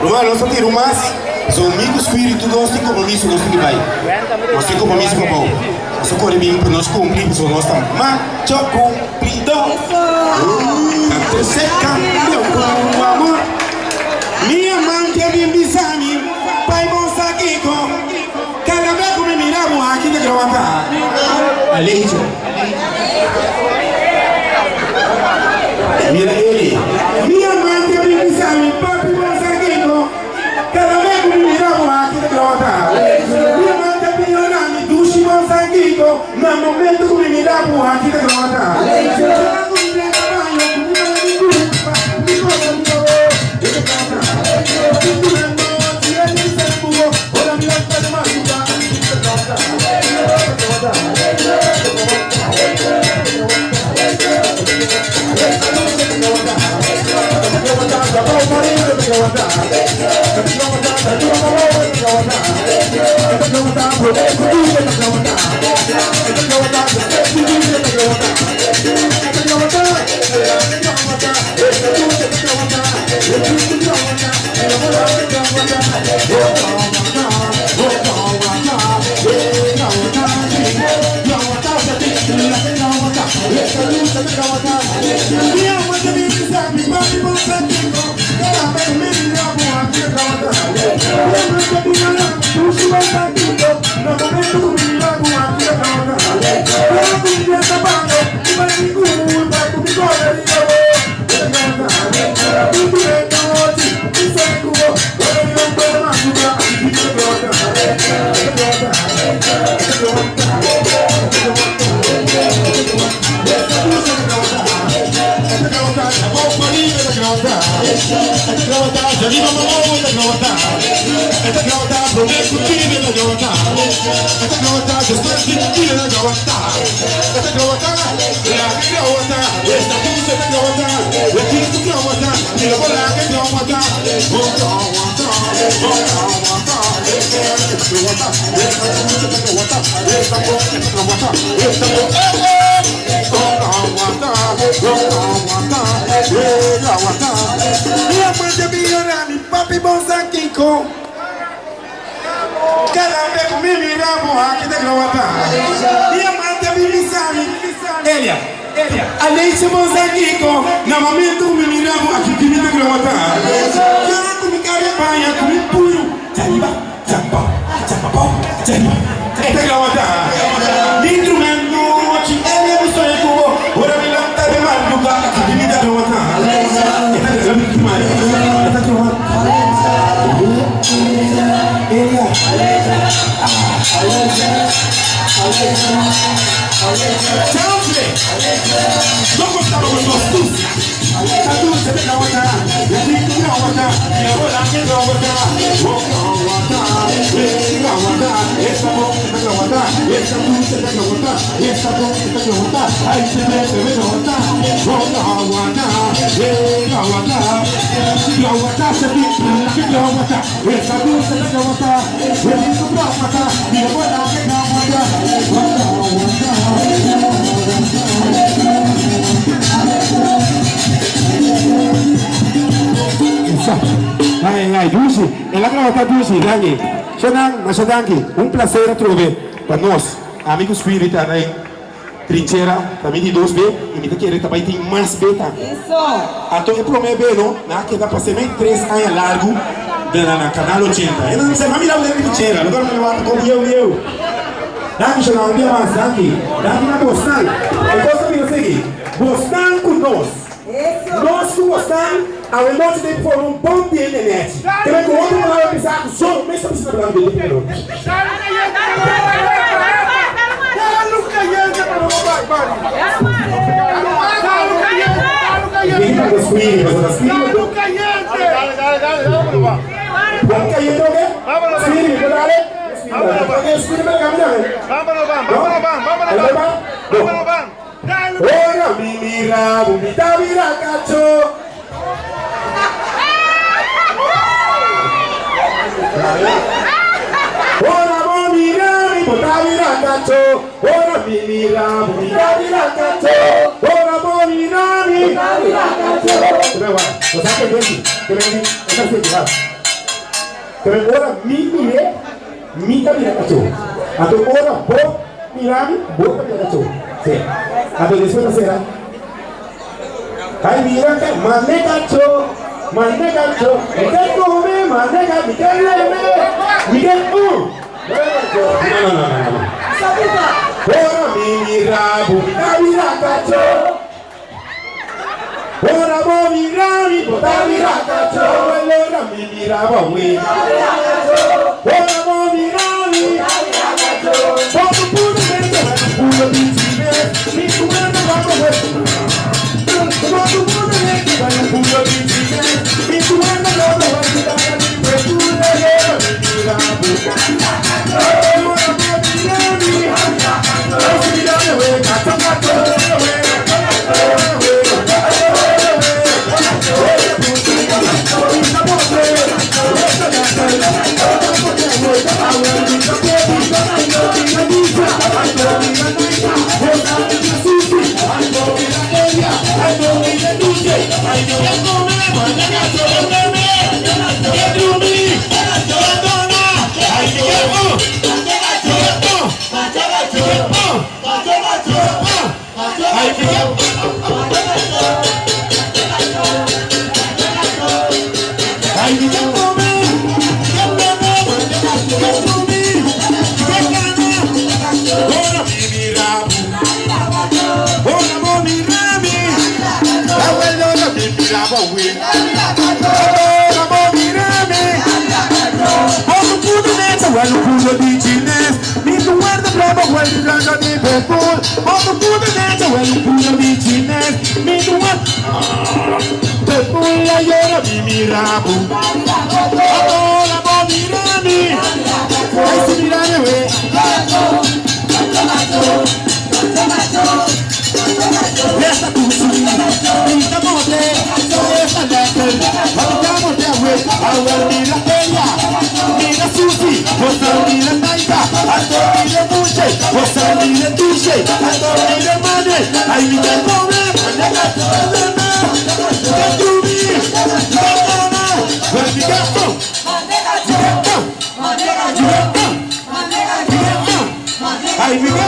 Ruman, nos ta tira un mas. So mi ku spiritu nos tin kompromiso nos tin ki bai. Nos tin kompromiso pa bou. Nos a kore bin pa nos kumpli pasobra nos ta macho kumplidó. Ta trese kambio ku amor. Mi amante a bin bisa mi, Pai bo sa kiko? Kada bes ku mi mira bo aki ta grota. Alejo. Mira Eli. Mi amante a bin bisa mi, Papi bo sa kiko? Kada bes ku mi mira bo aki ta grota. Mi amante a bin yora mi, Dushi bo sa kiko? Na momento ku mi mira bo aki ta grota. Ora ku mi drenta baño ku mi mala mi culpa, mi cosa mi dolor, e ta grota. Pintura nochi e lisa di buo, ora mi lanta di madruga, e ta grota. grabata. E ta grabata, djariba pa bobo e ta grabata. E ta grabata, prome ku tira e ta grabata. E ta grabata, despues di tira e ta grabata. E ta grabata, laga e grabata. Esta dulce e ta grabata, e tin ku grabata. Mira bo laga e grabata. Oh grabata, oh grabata. E ta grabata, esta dulce ta grabata. Esta bo e ta grabata, esta bo eh eh. Oh grabata, oh grabata, eh grabata. Mi amante mi yora mi papi bo sa kiko. Cada be ku mi mira bo aki ta grabata. Mi amante mi bisa mi Elia, Aleisha bo sa kiko. Na momento ku mi mira bo aki mi ta grabata. Yora ku mi kare baña ku mi puru. Djariba, djapa, djapa bo, djariba. E ta grabata. Mi instrumento nochi Elia mi soña ku bo. Ora mi lanta den marduga aki mi ta grabata. E ta grabata. E ta grabata. Ay ay dushi, el a grabata dushi, danki. Shonan, masha danki. Un placer atrobe pa nos, ami ku Squiri ta na e trinchera, ta mi di dos be y mi ta kere ta bay tin mas be tambe. Anto e prome be no, nan a keda pase mei tres aña largu den na Canal 80. E nan a bisa, mami laba den trinchera, lugar mi wak kon bieu bieu. Danki Shonan, un dia mas, danki. Danki na bosnan. E kos ta bira sigui, bosnan ku nos. Nos ku bosnan, awe nochi den forma un bon dia den nechi. Kende ku otro palabra bisa ku so mes ta bisa na palabra den nochi. Ora mi mira bo mi ta bira kacho. Ora bo mira mi bo ta bira kacho. Ora mi mira bo mi ta bira kacho. Ora bo mira mi bo ta bira kacho. Bo sa ke denti, ke denti, e ta sinti ha. Pero ora mi mir'é, mi ta bira kachó. Anto ora bo mira mi, bo ta bira kachó. Sí. Anto despues ta sera, Ai mira ke mane kachó, mane kachó, mi ke kome, mane ka, mi ke leme, mi ke uh. No, no, no, no, no. Ora mi mira bo, mi ta bira kachó. Ora bo mira mi bo ta bira kacho Wel ora mi mira bo mi Ora bo mira mi Bo tu puro mente Bo tu puro bichine Mi tu mente va bo Bo tu puro mente Bo tu puro bichine Mi tu mente va bo Ora mi mira bo Ora bo mira mi Ora mira mi Kacho kacho mira bo, ora bo mira mi, ai si mira mi we. Esta kusi, mi ta morde, esta lekker, wat mi ta morde awe, awe mira ella, mira Susi, bosa mira Taita, anto mira Mushe, bosa mira Tushe, anto mira Mane, ai mi ta come, mane ka problema, ka tumi, ka mama, well mi ka go, mi ka go, mi ka go, mi ka go, ai mi ka.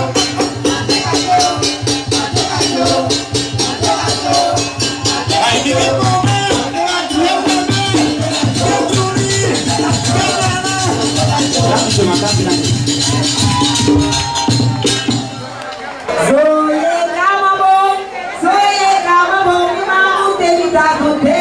Ai mi ka come, ka tumi, ka mama. Soy el camamón, soy el camamón, mi mamá te invita con té.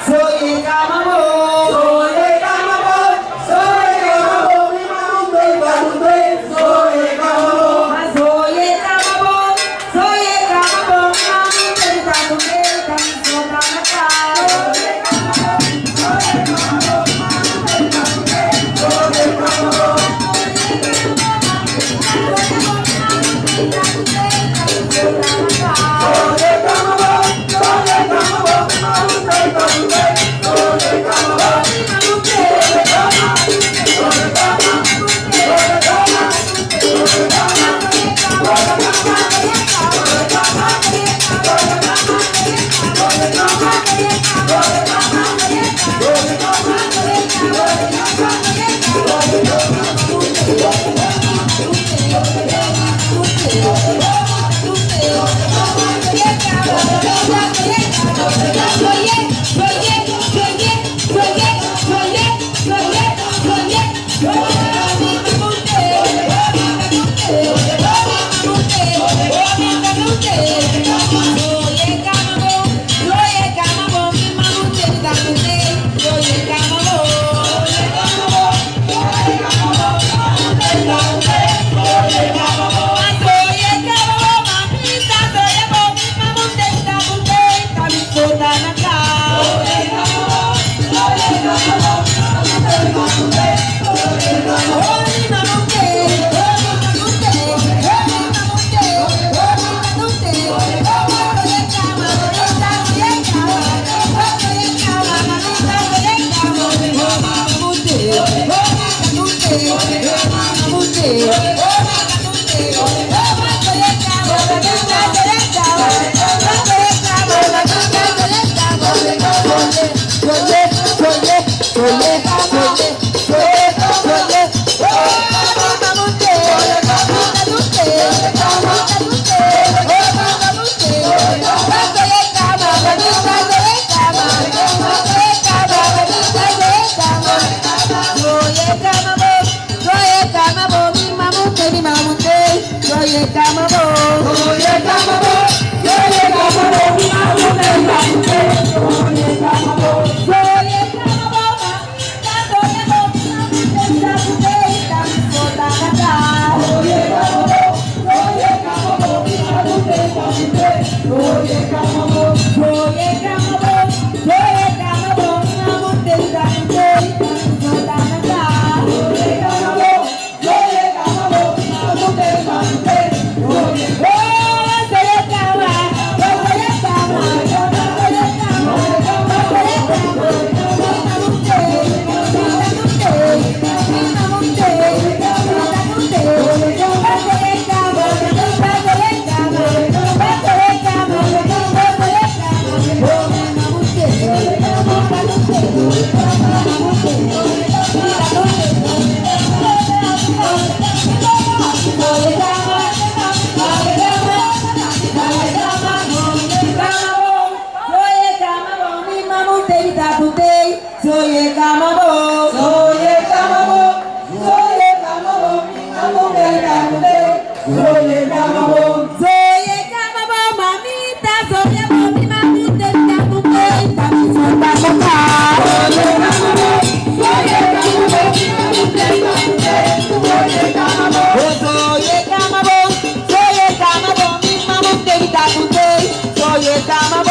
Soy el camamón, soy el camamón, soy el camamón, mi mamá te invita con té. Soy el camamón, soy el camamón, soy el camamón, mi mamá te invita con té. Soy el camamón, soy el camamón, mi mamá te invita con té. Soy el camamón.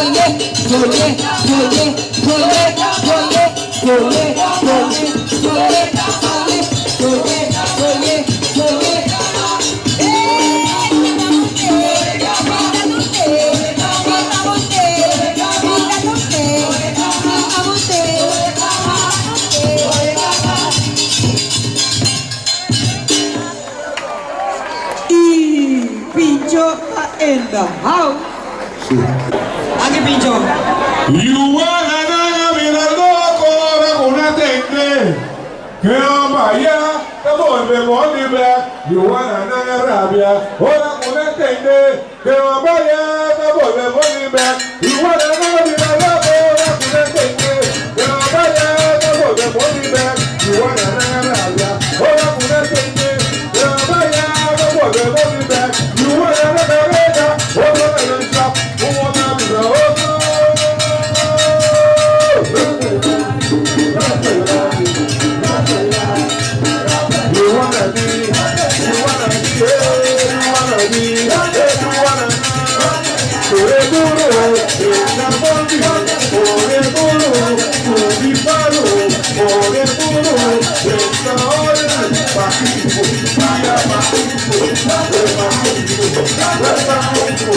Soye, soye, soye, soye, soye, soye, soye, soye, soye, soye, soye, soye. Y Pincho ta in the house. Aki Pincho. Yuana mira loco ora ku nan tende ke vaya ta bolbe money back. Yuana rabia ora ku nan tende ke vaya ta bolbe money back. Yuana mira loco ora ku nan tende ke vaya ta bolbe money back. Yuana rabia ora ku nan tende ke vaya ta bolbe money back. Yuana carrera ora na shop una mira otro. You wanna be, you wanna be, you wanna be, you wanna Ore duro, ena bondi, ore duro, tubi palo, ore duro, esta ore, pakipo, paya pakipo, pakipo, pakipo, pakipo,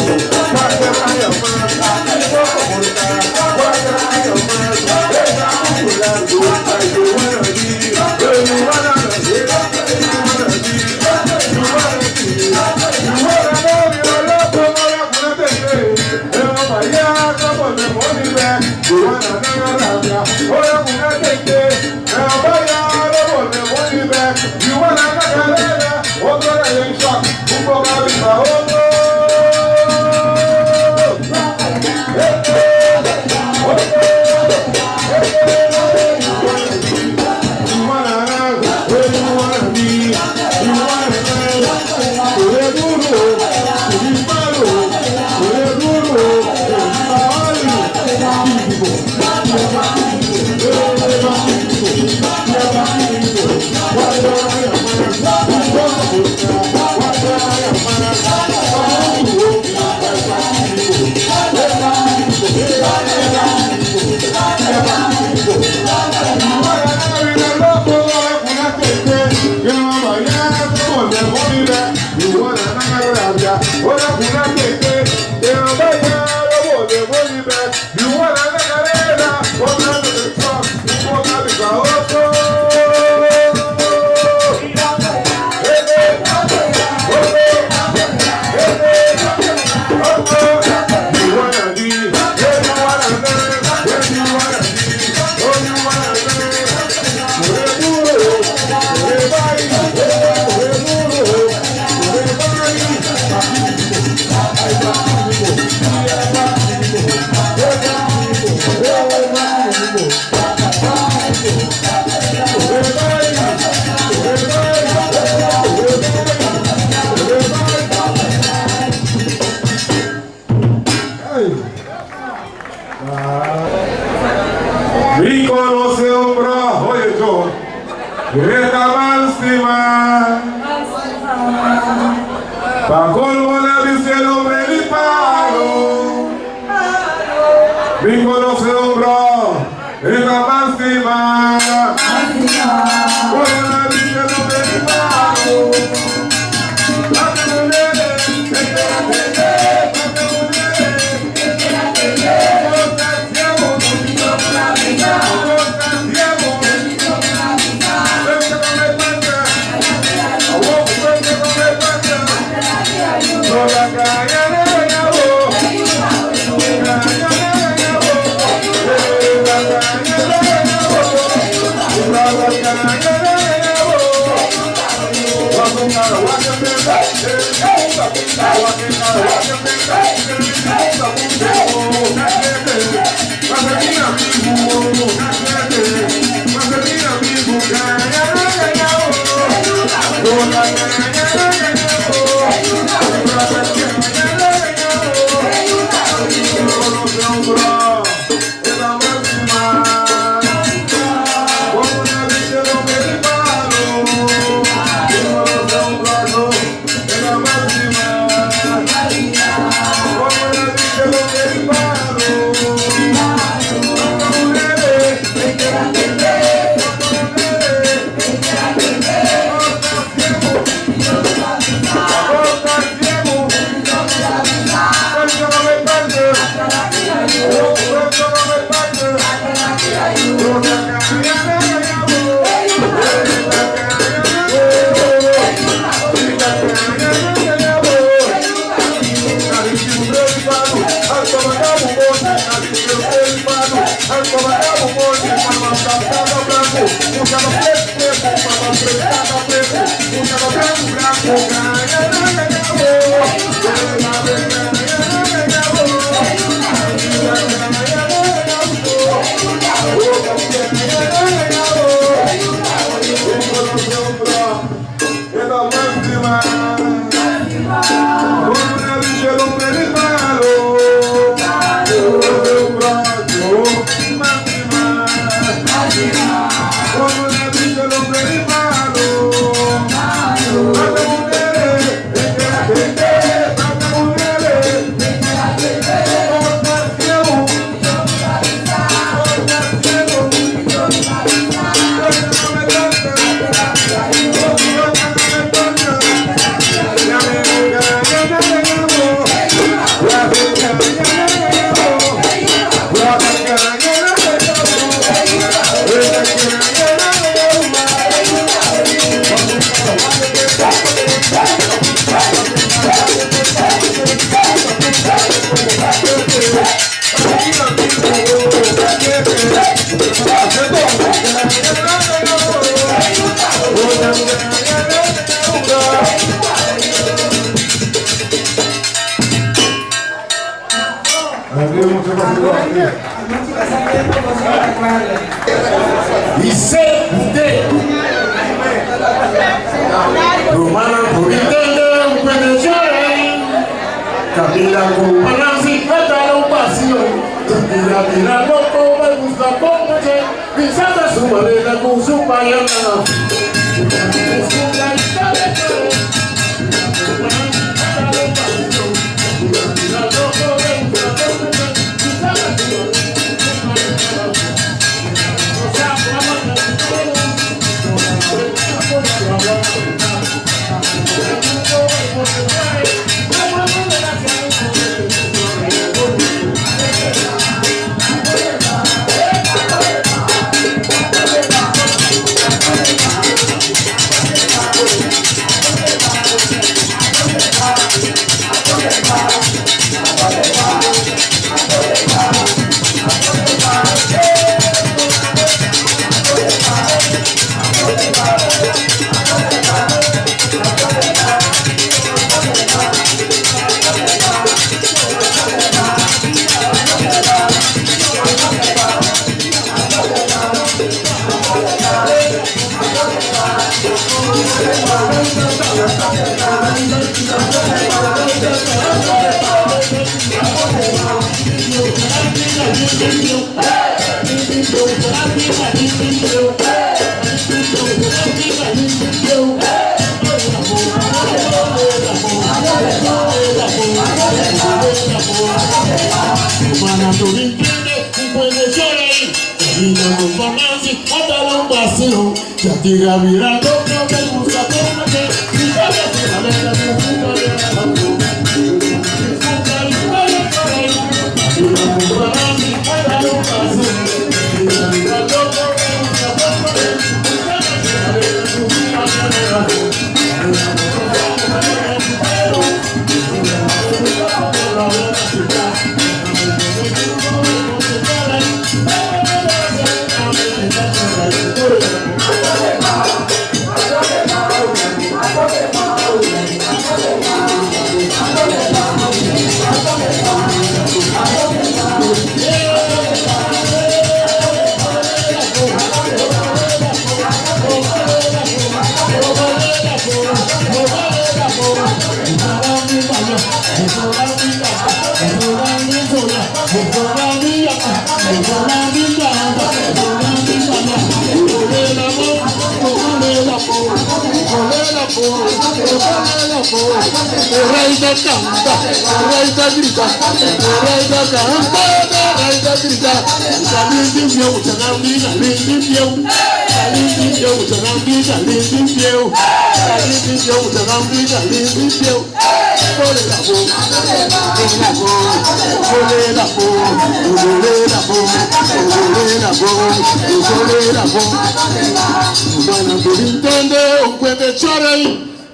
Mi conoce un bro, oye yo, esta lástima. Pa colmo la dice el hombre ni paro. Mi conoce un bro, esta lástima. Oye la dice el hombre ni paro. Rumannan por intende un puede llora. Camila con balance, hasta un vacío. Mira, mira, loco, me gusta como che. Pisando su maleta con su payana.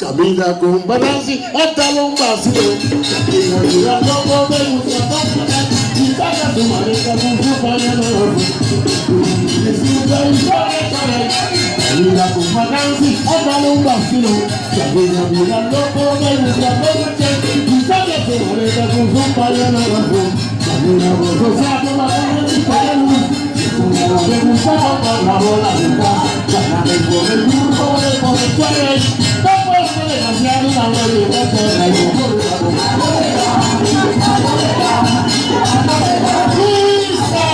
Camina con balance hasta lo vacío. Camina girando me gusta y saca tu maleta con su pañuelo. Bira ku fakansi a dal un basilon Shakira bira loko bai buska konoche Bisa ke su maleta ku su paña na rason Shakira boso sa ku bakana di paga lus Una le gusta tocar la bola de pan Gana de por el grupo de por el cuello No puedo demasiado una bolita por ahí Lisa!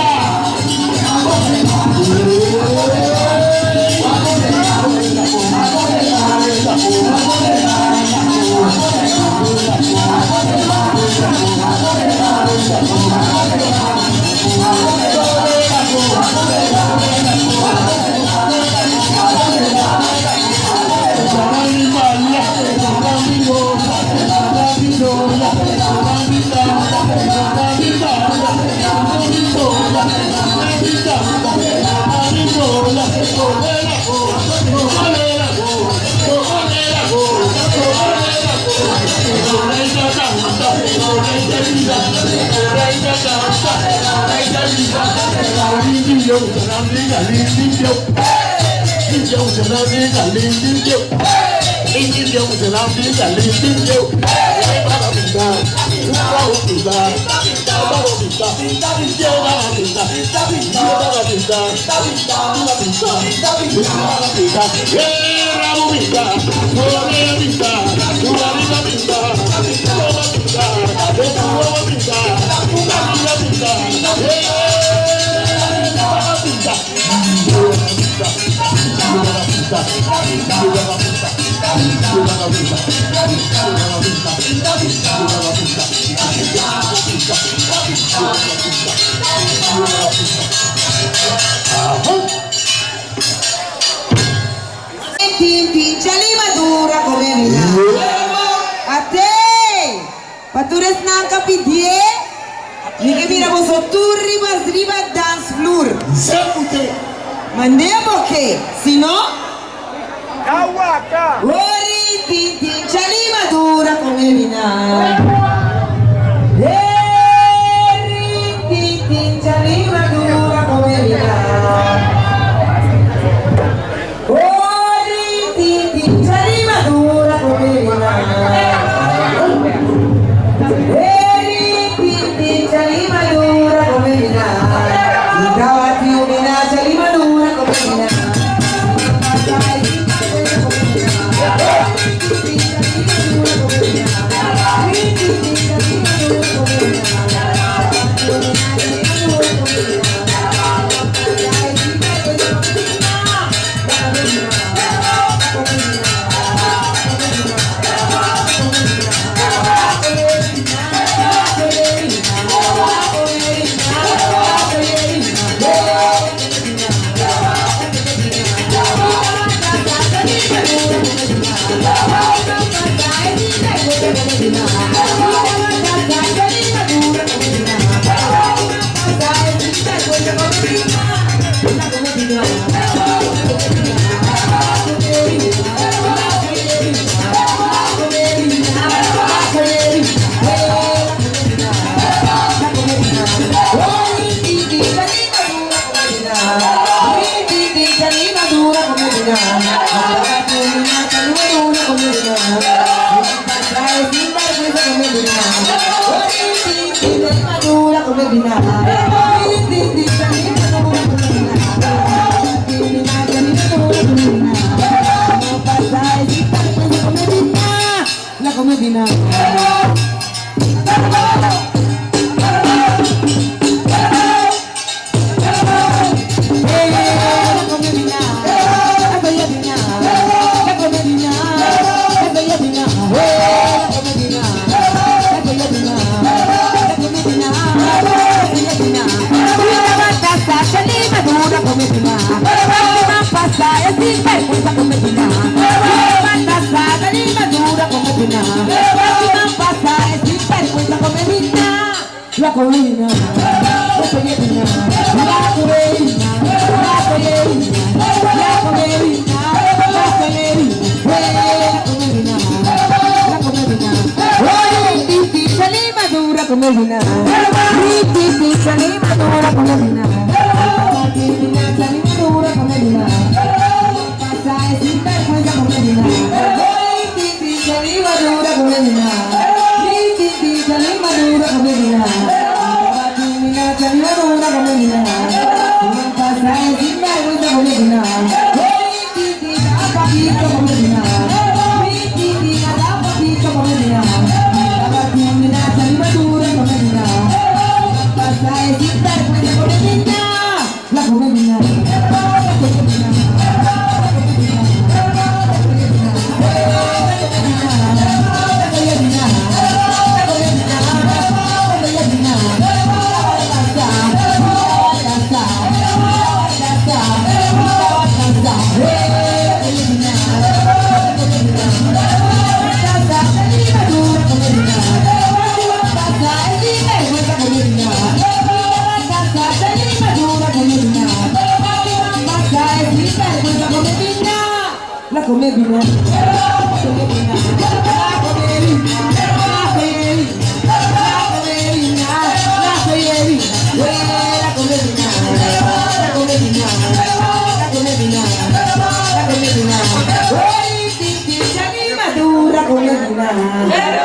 Tin tin chali madura come mina. Ate! Patures nan ka pidie. Mi ke mira boso tur riba riba dance floor. Zekute! Mande boke, si no? Kawaka! Ori tin tin chali madura come mina. Eri tin tin chali madura come mina. Ori tin tin chali madura come mina. Eri tin tin chali madura come mina. Itawati umina chali madura come mina. La comedina. La colina, la colina, la colina, la colina, la colina, la colina, la colina, la colina. Chali madura come vina, chali madura come vina, chali madura come vina. come bina. Siman pasa e sinvergüenza come bina. Ori titi papito come bina. Titi papito come bina. Tabatumina chalimadura come bina. Pasa e sinvergüenza come bina. La come bina. La come bina. La come bina. La come bina. La come bina. La come bina. La come bina. La come bina. La come bina, la come bina, la come bina, la come bina, la come bina, la come bina, la come bina, la come bina, la come bina, la come bina. Ori titi chani madura come bina.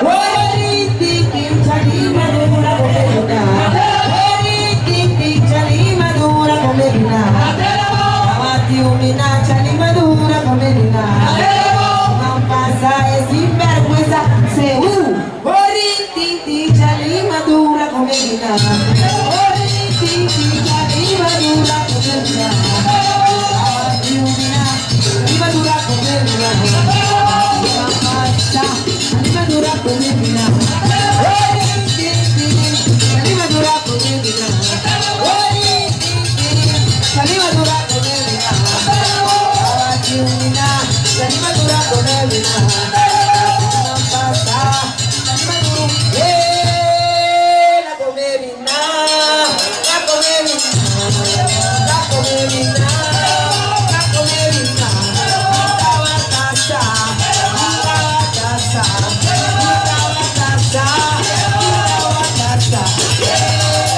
Ori titi chani madura come bina. Ori titi chani madura come bina. Abati umina chani madura come bina. Man pasa e sinvergüenza se u. Ori titi chani madura come bina. Ori titi chani madura come bina. Abati umina chani madura come bina. Man pasa chani madura come bina. Ori titi chani madura come bina. Ori titi chani madura come bina. Abati umina chani madura come bina. Man pasa chani madura. Eh, la come bina, la come bina, la come bina, la come bina. Tabatasa, tabatasa, tabatasa, tabatasa.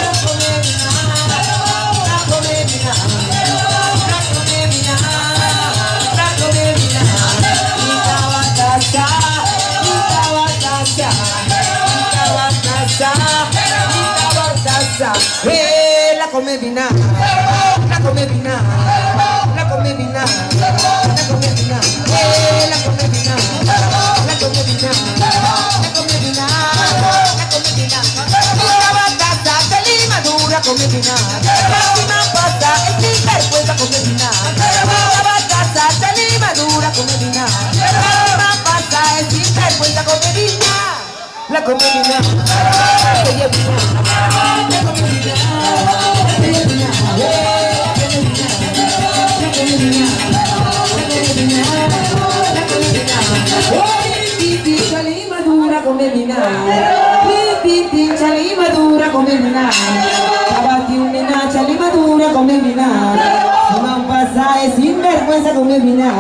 La come bina, la come bina, la come bina, la come bina. Tabatasa, tabatasa, tabatasa, tabatasa. Eh, la come bina, la come bina, la come bina, la come bina, eh, la come bina, la come bina, la come bina, la come bina. Tabatasa, chali madura come bina. Máxima pasa, el sinvergüenza come bina. Tabatasa, chali madura come bina. Máxima pasa, el sinvergüenza come bina. La come bina, la come bina, la come bina, la come bina, la come bina, la come bina, la come bina, la come bina. Ori titi chali madura come bina. Titi chali madura come bina. Abati umina chali madura come bina. Man pasa e sinvergüenza come bina.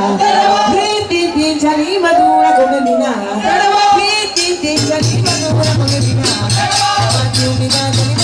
Titi chali madura come bina. Titi chali madura come bina. Abati umina chali